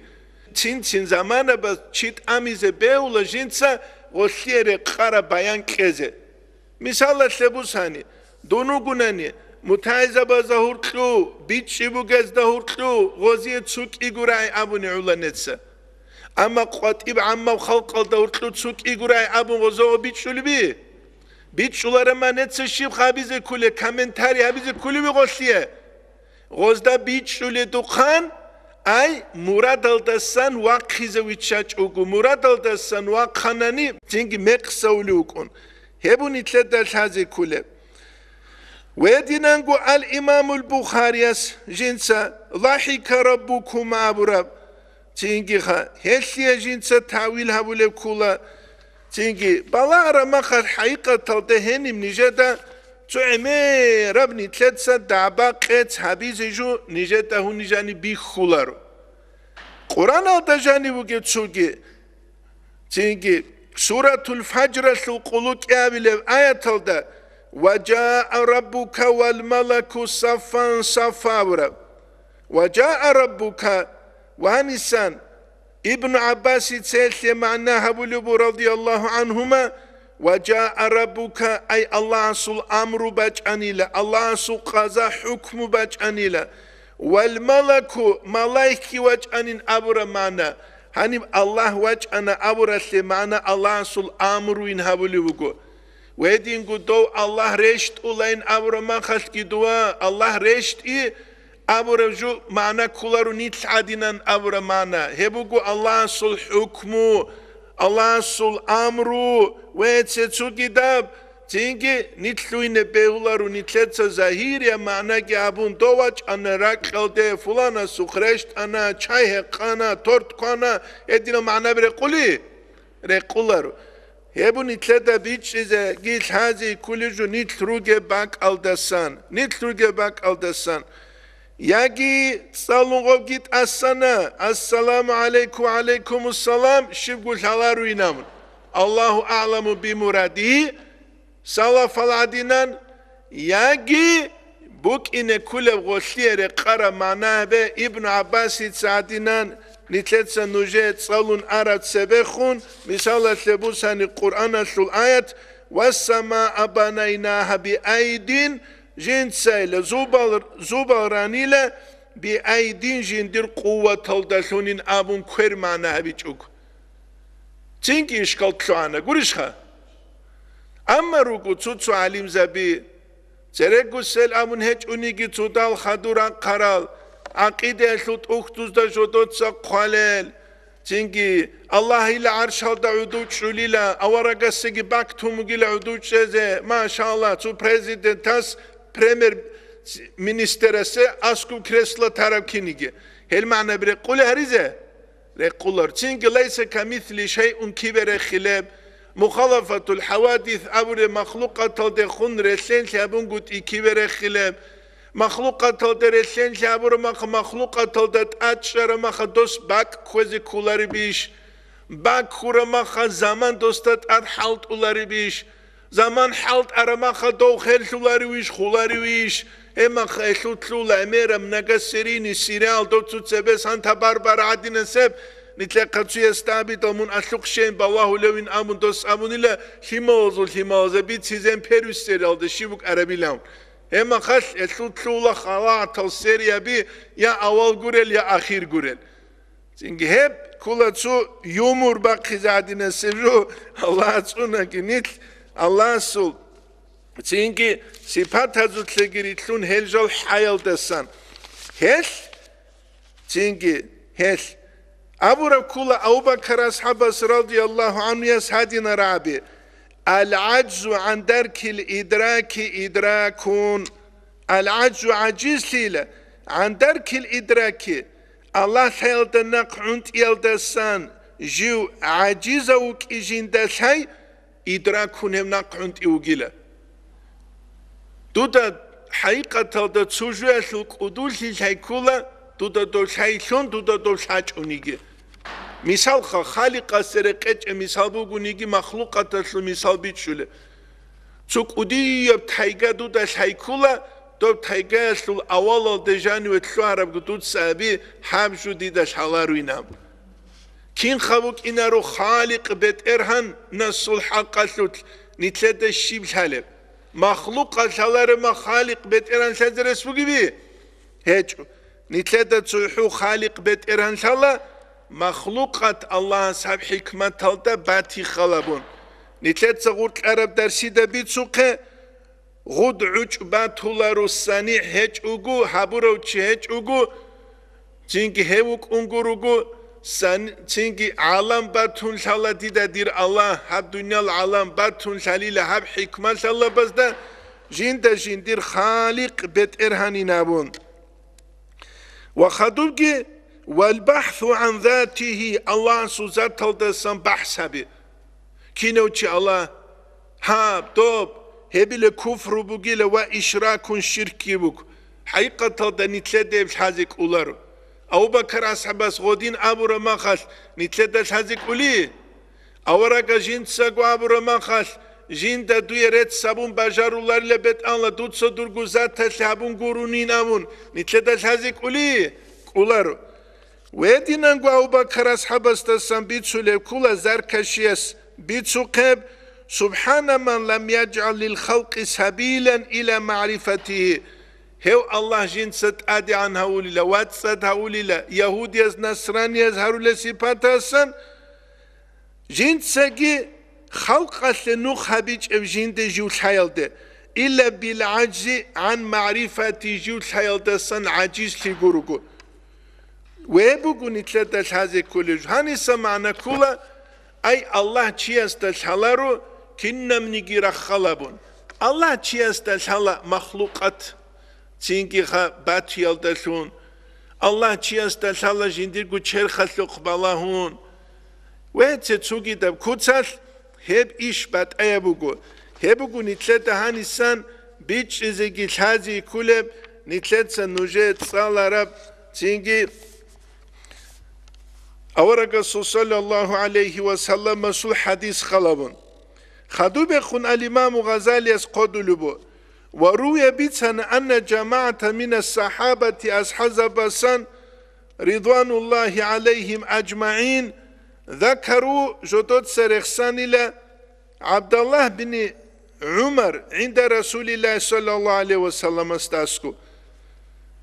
Цин-цин заманабаз чи тӀамизе бегьула жинца гъолъие рекъараб баян кьезе. Мисалалъе бусани, дун вугунани, Мутагьизабазда гьуркьу, бичӀчӀи бугезда гьуркьу, гъозие цукӀиго рагӀи абуни гӀула неца. Амма къватӀиб гӀаммаб халкъалда гьуркьу цукӀиго рагӀи абун гъозого бичӀчӀулеби? БичӀчӀуларама неца щиб гьабизе ккуле, комментарий гьабизе ккулеби гъолъие? Гъозда бичӀчӀуледухъан, ай, мурадалдасан вахъизе виччачӀого, мурадалдасан вахъанани, цинги мекъсавулев вукӀун. Гьеб нилъеда лъазе кколеб. Гьединанго ал-Имамул Бухарияс жинца «Лахика раббукума» абураб, цинги ха, гьелъие жинца тавил гьабулеб ккола, цинги балагьараб махалъ хӀакъикъаталда гьениб нижеда цо гӀемераб нилъеца дагӀба-къец гьабизе жо нижеда гьунижани бихьуларо. Къуръаналда жанив вугев цоги, цинги Суратул Фаджралъул къуллукъиябилеб аяталда: «Ва жаа раббука вал малаку саффан саффа» абураб. «Ва жаа раббука», ванисан, Ибну ГӀаббасица гьелъе магӀна гьабулеб буго, радияллагьу гӀанхума, «Ва жаа раббука», ай Аллагьасул амру бачӀанила, Аллагьасул къаза-хӀукму бачӀанила, «вал малаку», малаикги вачӀанин абураб магӀна. Гьаниб Аллагь вачӀана абуралъе магӀна Аллагьасул амруйин гьабулев вуго. Гьединго дов Аллагь рещтӀулайин абураб махалъги дова Аллагь рещтӀи абураб жо магӀна кколаро нилъ гӀадинан абураб магӀна. Гьеб буго Аллагьасул хӀукму, Аллагьасул амру ва цо-цогидаб, цинги нилъ лъугьине бегьуларо нилъеца загьирияб магӀнаги абун, дов вачӀана ракьалде, фуланасухъ рещтӀана, чай гьекъана, торт квана, гьединал магӀнаби рекъули? Рекъуларо. Гьеб нилъеда бичӀчӀизеги лъазе кколеб жо нилъ ругеб бакӀалдасан, нилъ ругеб бакӀалдасан. Яги цӀалун гъобги тӀасана: «Ассаламу гӀалайкум, ва гӀалайкумуссалам», щибго лъаларуйин абун. Аллагьу аъламу бимурадигьи, салафал гӀадинан, яги букӀине кколеб гъолъие рекъараб магӀна гьабе, Ибну ГӀаббасица гӀадинан, нилъеца нужее цӀалун араб цебехун, мисалалъе бусани Къуръаналъул аят: «Вассамаа банайнагьа биайдин», жинцайила зубал, зубал ранила, «биайдин», жиндир къуваталдалъунин абун квер магӀна гьабичӀого. Цинги ишкал лъугӀана, гурищха? Амма руго цо-цо гӀалимзаби, церегго сел абун гьечӀониги цодал хадур рахъарал, гӀакъидаялъул тӀухьдузда жодоца хъвалел, цинги Аллагьила гӀаршалда гӀодов чӀулила, аварагасеги бактун бугила гӀодов чӀезе, машалла, цо президентас премьер-министрасе аскӀоб кресло тараб киниги. Гьел магӀнаби рекъулей гьаризе? Рекъулар. Цинги «Лайса камисли шайъун» кибе рехилеб, мухалафатул хӀавадис абуреб махлукъаталдехун релълъенлъи абунгутӀи кибе рехилеб, махлукъаталде релълъенлъи абураб мах-, махлукъаталда тӀад чӀараб маха дос бакӀ кквезе кколаребищ? БакӀ ккураб маха заман досда тӀад хӀалтӀуларебищ? Заман хӀалтӀараб маха дов херлъуларивищ, хуларивищ? Гьеб маха элъулъула гӀемераб многосерийный сериал, дов цо цебе Санта-Барбара гӀадинасеб, нилъехъа цуясда абидал мун алъухъ щейин балагьулевин абун дос абунила, лъималазул лъималазе бицизен первый сериалда щиб букӀарабилан. Гьеб махалъ элъулъула халатал серияби я авал гурел, я ахир гурел. Цинги гьеб ккола цо юмор бахъизе гӀадинасеб жо, Аллагь цӀунаги нилъ, Аллагьасул цинги сипатазулъеги рилълъун гьел жал хӀаялдасан. Гьелъ, цинги гьелъ абураб ккола Абу-Бакар асхӀабас радияллагьу гӀанхуяс гьадинал рагӀаби: «Ал-гӀаджзу гӀан даркил идраки идракун». Ал-гӀаджзу гӀажизлъила, гӀан даркил идраки, Аллагь лъаялда нахъ гӀунтӀиялдасан жив гӀажизав вукӀи жинда лъай, идракун гьев нахъ гӀунтӀи вугила. Дуда хӀакъикъаталда цо жоялъул кӀудулъи лъай ккола, дуда дов лъайлъун, дуда дов лъачӀониги. Мисалха, Халикъасе рекъечӀеб мисал бугониги, махлукъаталъул мисал бичӀчӀулеб. Цо кӀудияб тайга дуда лъай ккола, доб тайгаялъул авалалде жаниве лъугьарабго дуца аби, гьаб жо дида лъаларуйин абун. Кинха вукӀинаро Халикъ БетӀергьанасул хӀакъалъулъ нилъеда щиб лъалеб? Махлукъат лъалареб мах Халикъ БетӀергьан лъазе рес бугеби? ГьечӀо. Нилъеда цохӀо Халикъ БетӀергьан лъала, махлукъат Аллагьас гьаб хӀикматалда батихъал абун. Нилъеца гъуркьараб дарсида бицухъе, гъуд гӀучӀ батуларо санигӀ гьечӀого, гьабурав чи гьечӀого, цинги гьев вукӀун гуруго, сан-, цинги гӀалам батун лъала дида, дир Аллагь, гьаб дуниял гӀалам батун лъалила гьаб хӀикмат лъалабазда, жинда жиндир Халикъ БетӀергьанин абун. Ва хадубги, валбахӀсу гӀан затигьи, Аллагьасул заталдасан бахӀс гьаби. Кинав чи Аллагь, гьаб, доб, гьебила куфру бугила ва ишракун, ширкги буго. ХӀакъикъаталда нилъеда гьеб лъазе кӀоларо. Абу-Бакар асхӀабас гъодин абураб махалъ нилъеда лъазе кӀоли? Аварагас жинцаго абураб махалъ, жинда дуе рецц гьабун бажаруларила бетӀанла, дуца дурго заталъе гьабун гурунин абун, нилъеда лъазе кӀоли? КӀоларо. Гьединанго Абу-Бакар асхӀабасдасан бицулеб ккола Заркашияс бицухъеб: «СубхӀана ман лам яжгӀал лил халкъи сабилан иля магӀрифатигьи». Гьев Аллагь жинца тӀадегӀан гьавулила, вацӀцӀад гьавулила, ягьудияз, насранияз гьарулел сипатасан, жинцаги халкъалъе нух гьабичӀев жинде жив лъаялде, илла бил гӀажзи гӀан магӀрифати, жив лъаялдасан гӀажизлъи гуруго. Ве буго нилъеда лъазе кколеб жо. Гьаниса магӀна ккола, ай, Аллагь чиясда лъаларо кинабниги раххал абун. Аллагь чиясда лъала махлукъат, цинги ха батиялдалъун. Аллагь чиясда лъала жиндирго черхалъухъ балагьун. Ве цецугидаб куцалъ гьеб иш батӀаяб буго. Гьеб буго нилъеда гьанисан бичӀчӀизеги лъазе кколеб, нилъеца нужее цӀалараб цинги Аварагасул саллаллаху гӀалайхи ва салламасул хадис халабун. Хадубехун ал-Имаму Гъазалияс хъодулеб бу: «Ва руя бицана анна жамагӀата мина сахабати асхӀазабасан, ридвануллахи гӀалайхим аджмагӀин, закару, жодоца рехсанила, ГӀабдаллагь бин ГӀумар гӀинда Расулиллагь саллаллаху гӀалайхи ва салламасдасго».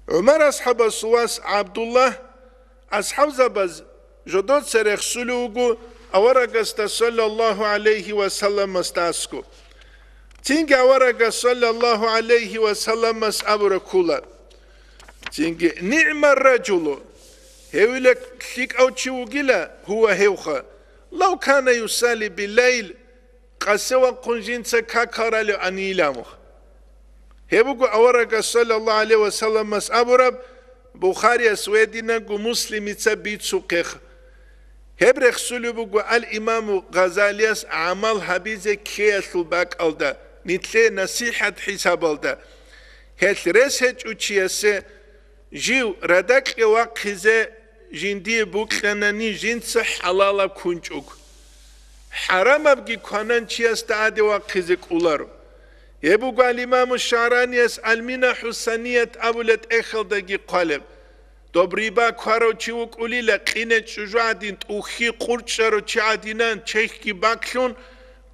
ГӀумар асхӀабасул вас ГӀабдуллагь асхӀабзабаз жодоца рехсулев вуго аварагасда саллаллаху гӀалайхи ва салламасдасго. Цинги аварагас саллаллаху гӀалайхи ва салламас абура ккола. Цинги: «НигӀмар ражулу», гьевила лъикӀав чи вугила гьува гьевха, «лав кана юсалли биллайл», къасе вахъун жинца какал ралев анийила мух. Гьеб буго аварагас саллаллаху гӀалайхи ва салламас абураб, Бухарияс гьединабго Муслимица бицухъеха. Гьеб рехсулеб буго ал-Имаму Гъазалияс гӀамал гьабизе ккеялъул бакӀалда, нилъее насихӀат хӀисабалда. Гьелъ рес гьечӀо чиясе жив радакье вахъизе жиндие букьанани жинца хӀалалаб ккунчӀого. ХӀарамабги кванан чиясда гӀаде вахъизе кӀоларо. Гьеб буго ал-Имаму ШагӀранияс Ал-Минаху Саният абулеб тӀехьалдаги хъвалеб. Доб риба кварав чи вукӀулила, къине чӀужу гӀадин, тӀухьи къурчӀарав чи гӀадинан, чехьги баклъун,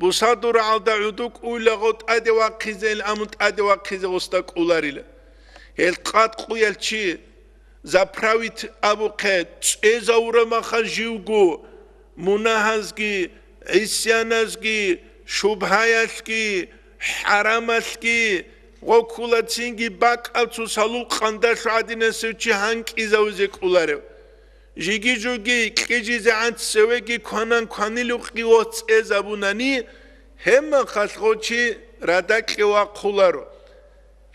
бусадурагӀалда гӀодов кӀуйлаго тӀаде вахъизе, ил амун тӀаде вахъизе гъосда кӀоларила. Гьел къад къуял чи, заправит абухъе, цӀезавура маха живго, мунагьазги, гӀисяназги, шубгьаялъги, хӀарамалъги, гъо ккула цинги бакӀав цо салул къандалъу гӀадинасев чи гьанкӀизавизе кӀоларев. Жиги-жуги кьижизегӀан цевеги кванан кванилухъги гъо цӀезабунани, гьебмахалъ гъо чи радакье вахъуларо.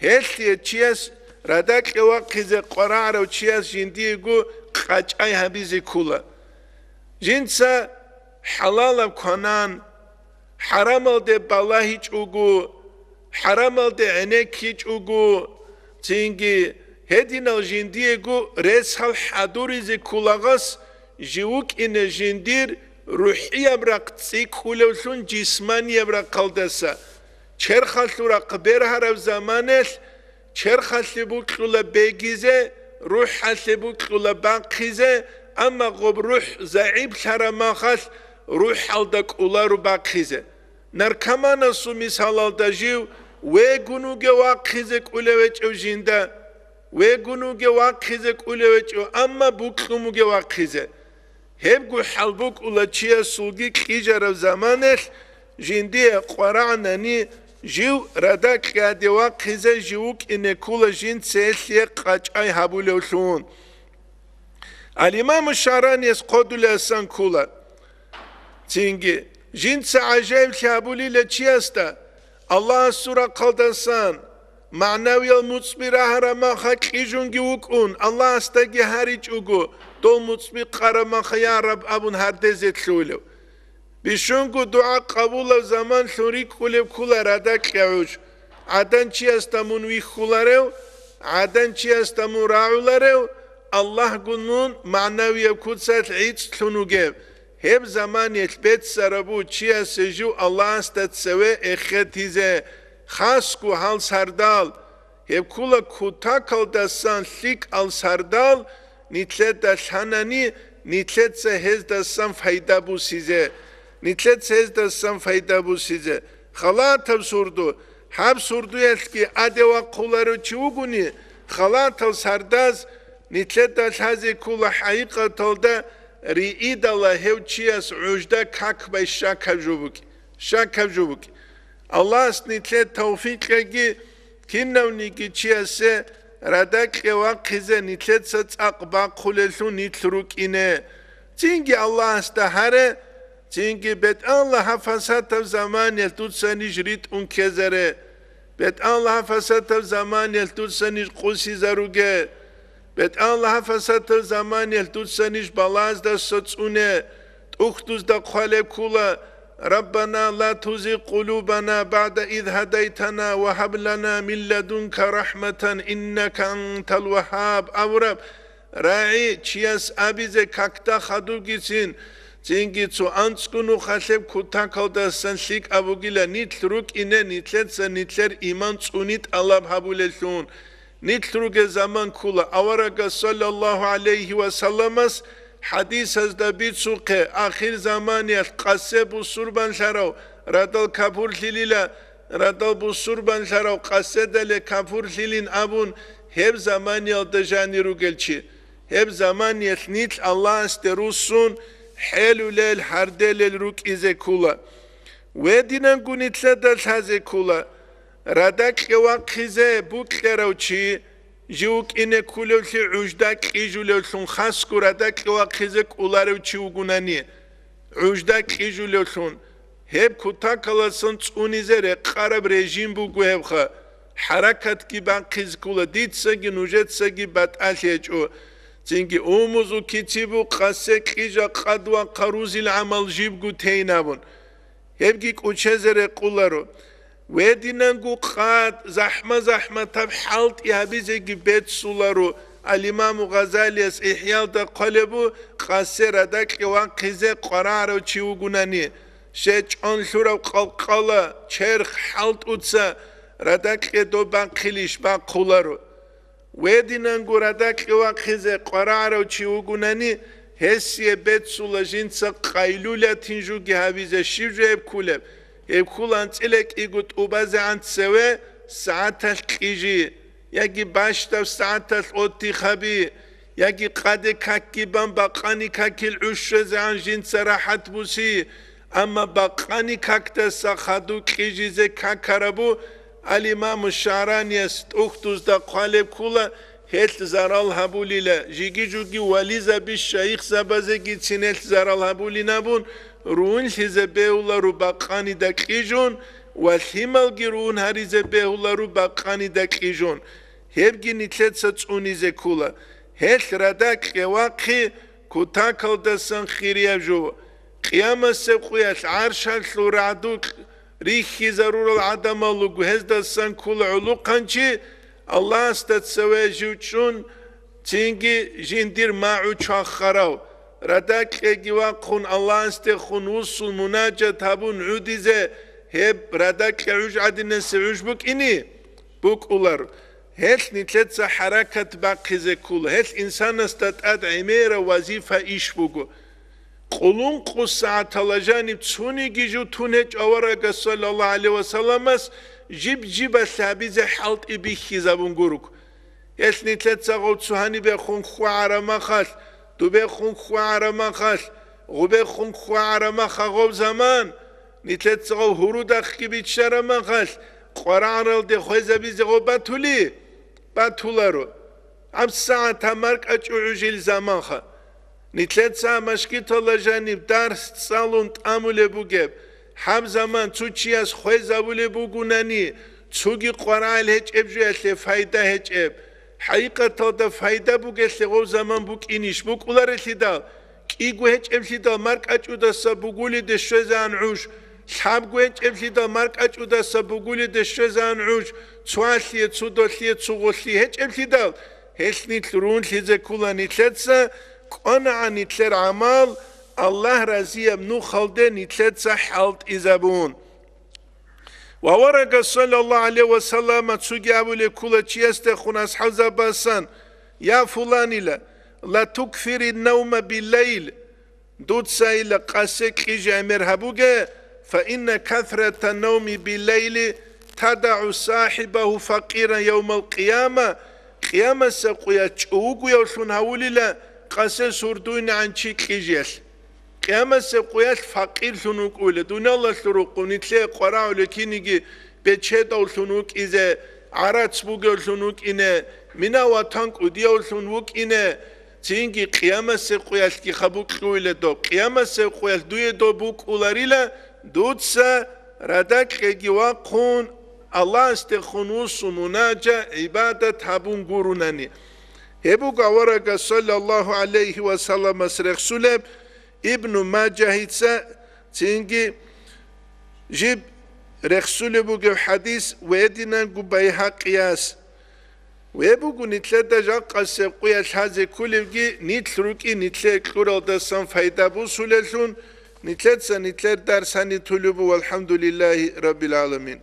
Гьелъие чияс радакье вахъизе къварагӀарав чияс жиндиего къачӀай гьабизе ккола. Жинца хӀалалаб кванан, хӀарамалде балагьичӀого, хӀарамалде гӀенеккичӀого, цинги гьединал жиндиего ресал хӀадуризе кколагъас, жив вукӀине жиндир рухӀияб рахъ цӀикӀкӀулевлъун жисманияб рахъалдаса, черхалъул рахъ бергьараб заманалъ черхалъе букьула бегизе, рухӀалъе букьула бахъизе, амма гъоб рухӀ загӀиплъараб махалъ рухӀалда кӀоларо бахъизе. Наркоманасул мисалалда жив Вегун вугев вахъизе кӀулев гьечӀев жинда, вегун вугев вахъизе кӀулев гьечӀев, амма букьун вугев вахъизе. Гьебго хӀал букӀула чиясулги кьижараб заманалъ жиндие къварагӀнани, жив радакьаде вахъизе жив вукӀине ккула жинца гьелъие къачӀай гьабулевлъун. Ал-Имаму ШагӀраниялъ хъодулеасан ккула. Цинги, жинца гӀажаиблъи гьабулила чиясда, Аллагьасул рахъалдасан, магӀнавиял муцӀби рагьараб маха кьижунги вукӀун, Аллагьасдаги гьаричӀого, дол муцӀби къараб маха, я Раб, абун гьардезе лъугьулев. Бищунго дугӀа къабулаб заман лъун рикӀкӀулеб ккула радакьа гӀуж. ГӀадан чиясда мун вихьуларев, гӀадан чиясда мун рагӀуларев, Аллагьгун мун магӀнавияб куцалъ гӀицӀлъун вугев. Гьеб заманиялъ беццарабу чиясе жив Аллагьасда цеве эхетизе, хасго гьал сардал, гьеб ккула кутакалдасан лъикӀал сардал, нилъеда лъанани, нилъеца гьездасан пайда бусизе, нилъеца гьездасан пайда бусизе. Халатаб сурду, гьаб сурдуялъги аде вахъуларев чи вугони, халатал сардаз нилъеда лъазе ккула хӀакъикъаталда риидала гьев чияс гӀужда как бай щакаб жо букӀи, щакаб жо букӀи. Аллагьас нилъе тавфикъ кьеги, кинавниги чиясе радакье вахъизе нилъеца цӀакъ бахъулелъул нилъ рукӀине. Цинги Аллагьасда гьаре, цинги: «БетӀалла, гьаб фасатаб заманиялъ дуца ниж ритӀун ккезаре. БетӀалла, гьаб фасатаб заманиялъ дуца ниж къусизаруге. БетӀалла, гьаб фасатаб заманиялъ дуца ниж балаздаса цӀуне». ТӀухьдузда хъвалеб ккула: «Раббана, ла тузигъ къулубана багӀда из гьадайтана ва гьаб лана мин ладунка рахӀматан, иннака антал вагьаб», – абураб рагӀи чияс абизе какда хадубгицин, цинги цо анцӀго нухалъеб кутакалдасан лъикӀаб бугила нилъ рукӀине, нилъеца нилъер иман цӀуни тӀалаб гьабулелъун. Нилъ ругел заман ккула аварагас саллаллагьу гӀалайгьи ва салламас хӀадисазда бицухъе, ахир заманиялъ къасе бусурбанлъарав радал капурлъилила, радал бусурбанлъарав къаседале капурлъилин абун, гьеб заманиялда жанир ругел чи. Гьеб заманиялъ нилъ Аллагьасде руссун хӀелулел, гьарделел рукӀизе ккула. Гьединанго нилъеда лъазе ккула, радакье вахъизе букьарав чи жив вукӀине кколевлъи гӀужда кьижулевлъун, хасго радакье вахъизе кӀоларев чи вугунани, гӀужда кьижулевлъун, гьеб кутакаласан цӀунизе рекъараб режим буго гьебха, хӀаракатги бахъизе ккола, дицаги нужецаги батӀалъи гьечӀо. Цинги умузу кицибу къасе кьижа къадва хъарузил гӀамал жибго тейин абун. Гьебги кӀучезе рекъуларо. Гьединанго къад захӀма-захӀматаб хӀалтӀи гьабизеги беццуларо. Ал-Имаму Гъазалияс ИхӀялда хъвалебу къасе радакье вахъизе къварагӀарав чи вугунани, щечӀон лъурав къалкъала, черх, хӀалтӀуца радакье доб бахъилищ бахъуларо. Гьединанго радакье вахъизе къварагӀарав чи вугунани, гьесие беццула жинца къайлулатин жуги гьабизе. Щиб жо гьеб ккулеб? Гьеб ккула анцӀила кӀиго тӀубазегӀан цеве сагӀаталъ кьижи, яги бащдаб сагӀаталъ отдых гьаби, яги къаде какги бан бакъани какил гӀуж щвезегӀан жинца рахӀат буси. Амма бакъани какдаса хадув кьижизе какарабу Ал-Имаму ШагӀранияс тӀухьдузда хъвалеб ккула, гьелъ зарал гьабулила, жиги-жуги вализаби шайихзабазегицин гьелъ зарал гьабулин абун, руунлъизе бегьулару бакъанида кьижун ва лъималги руун гьаризе бегьулару бакъанида кьижун. Гьебги нилъеца цӀунизе ккула. Гьелъ радакье вахъи кутакалдасан хирияб жо. Къиямасеб къуялъ гӀаршалъул рагӀдукь рихьизарурал гӀадамал руго, гьездасан ккула гӀулухъанчи, Аллагьасда цеве жив чӀун, цинги жиндир магӀу чвахарав, радакьеги вахъун Аллагьасдехун вуссун мунажат гьабун гӀудизе, гьеб радакье гӀуж гӀадинасе гӀуж букӀини? БукӀулар. Гьелъ нилъеца хӀаракат бахъизе ккула. Гьелъ инсанасда тӀад гӀемерав вазифа иш буго. Къулункъу сагӀатала жаниб цониги жо тун гьечӀо аварагас саллаллагьу гӀалайгьи ва салламас жиб-жибалъе гьабизе хӀалтӀи бихьизабун гуруг. Гьелъ нилъеца гъов цо гьанибехун хьвагӀараб махалъ, дубехун хьвагӀараб махалъ, гъубехун хьвагӀараб маха гъов заман, нилъеца гъов гьурудахъги биччараб махалъ, къварагӀаралде хвезабизе гъов батули? Батуларо. ГьабсагӀат гьаб маркӀачӀу гӀужил заманха. Нилъеца машгитала жаниб дарс цӀалун тӀамулеб бугеб, гьаб заман цо чияс хвезабулеб бугунани, цоги къварагӀел гьечӀеб жоялъе файда гьечӀеб. ХӀакъикъаталда файда бугелъе гъов заман букӀинищ? БукӀуларелъидал, кӀиго гьечӀеблъидал маркӀачӀудаса бугулиде щвезаан гӀуж, лъабго гьечӀеблъидал маркӀачӀудаса бугулиде щвезаан гӀуж, цоалъие, цудолъие, цугъулъие гьечӀеблъидал, гьелъ нилъ рунлъизе ккула нилъеца, кӀванагӀан нилъер гӀамал, Аллагь разияб нухалде нилъеца хӀалтӀизабун. Ва аварагас саллаллагьу гӀалайгьи ва саллама цоги абулеб ккула чиясдехун асхӀабзабасан: «Я фуланила, ла тукфирин навма биллайл, дуца ила къасе кьижи гӀемер гьабуге, фа инна касрата навми биллайли тадагӀу сахибагьу факъиран явмал къияма, къиямасеб къуялъ чӀугуявлъун гьавулила къасе сурдуйнагӀан чи кьижиялъ». Къиямасеб къуялъ факъирлъун вукӀула, дуниялалъул рукъу нилъее къварагӀулев киниги бечедавлъун вукӀизе, гӀарац бугевлъун вукӀине, мина-ватан кӀудиявлъун вукӀине, цинги къиямасеб къуялъги хабукь кьуйла доб. Къиямасеб къуялъ дуе доб букӀуларила, дуца радакьеги вахъун, Аллагьасдехун вуссун мунажа, гӀибадат гьабун гурунани. Гьеб буго аварагас саллаллагьу гӀалайгьи ва салламас рехсулеб, Ибну Мажагьица цинги жиб рехсулеб бугеб хӀадис ва гьединанго Байгьакъияс. Гьеб буго нилъеда жакъасеб къуялъ лъазе кколебги, нилъ рукӀин нилъее кьуралдасан пайда бусулелъул, нилъеца нилъер дарс гьаниб толеб буго, валхӀамдулиллагьи раббил гӀаламин.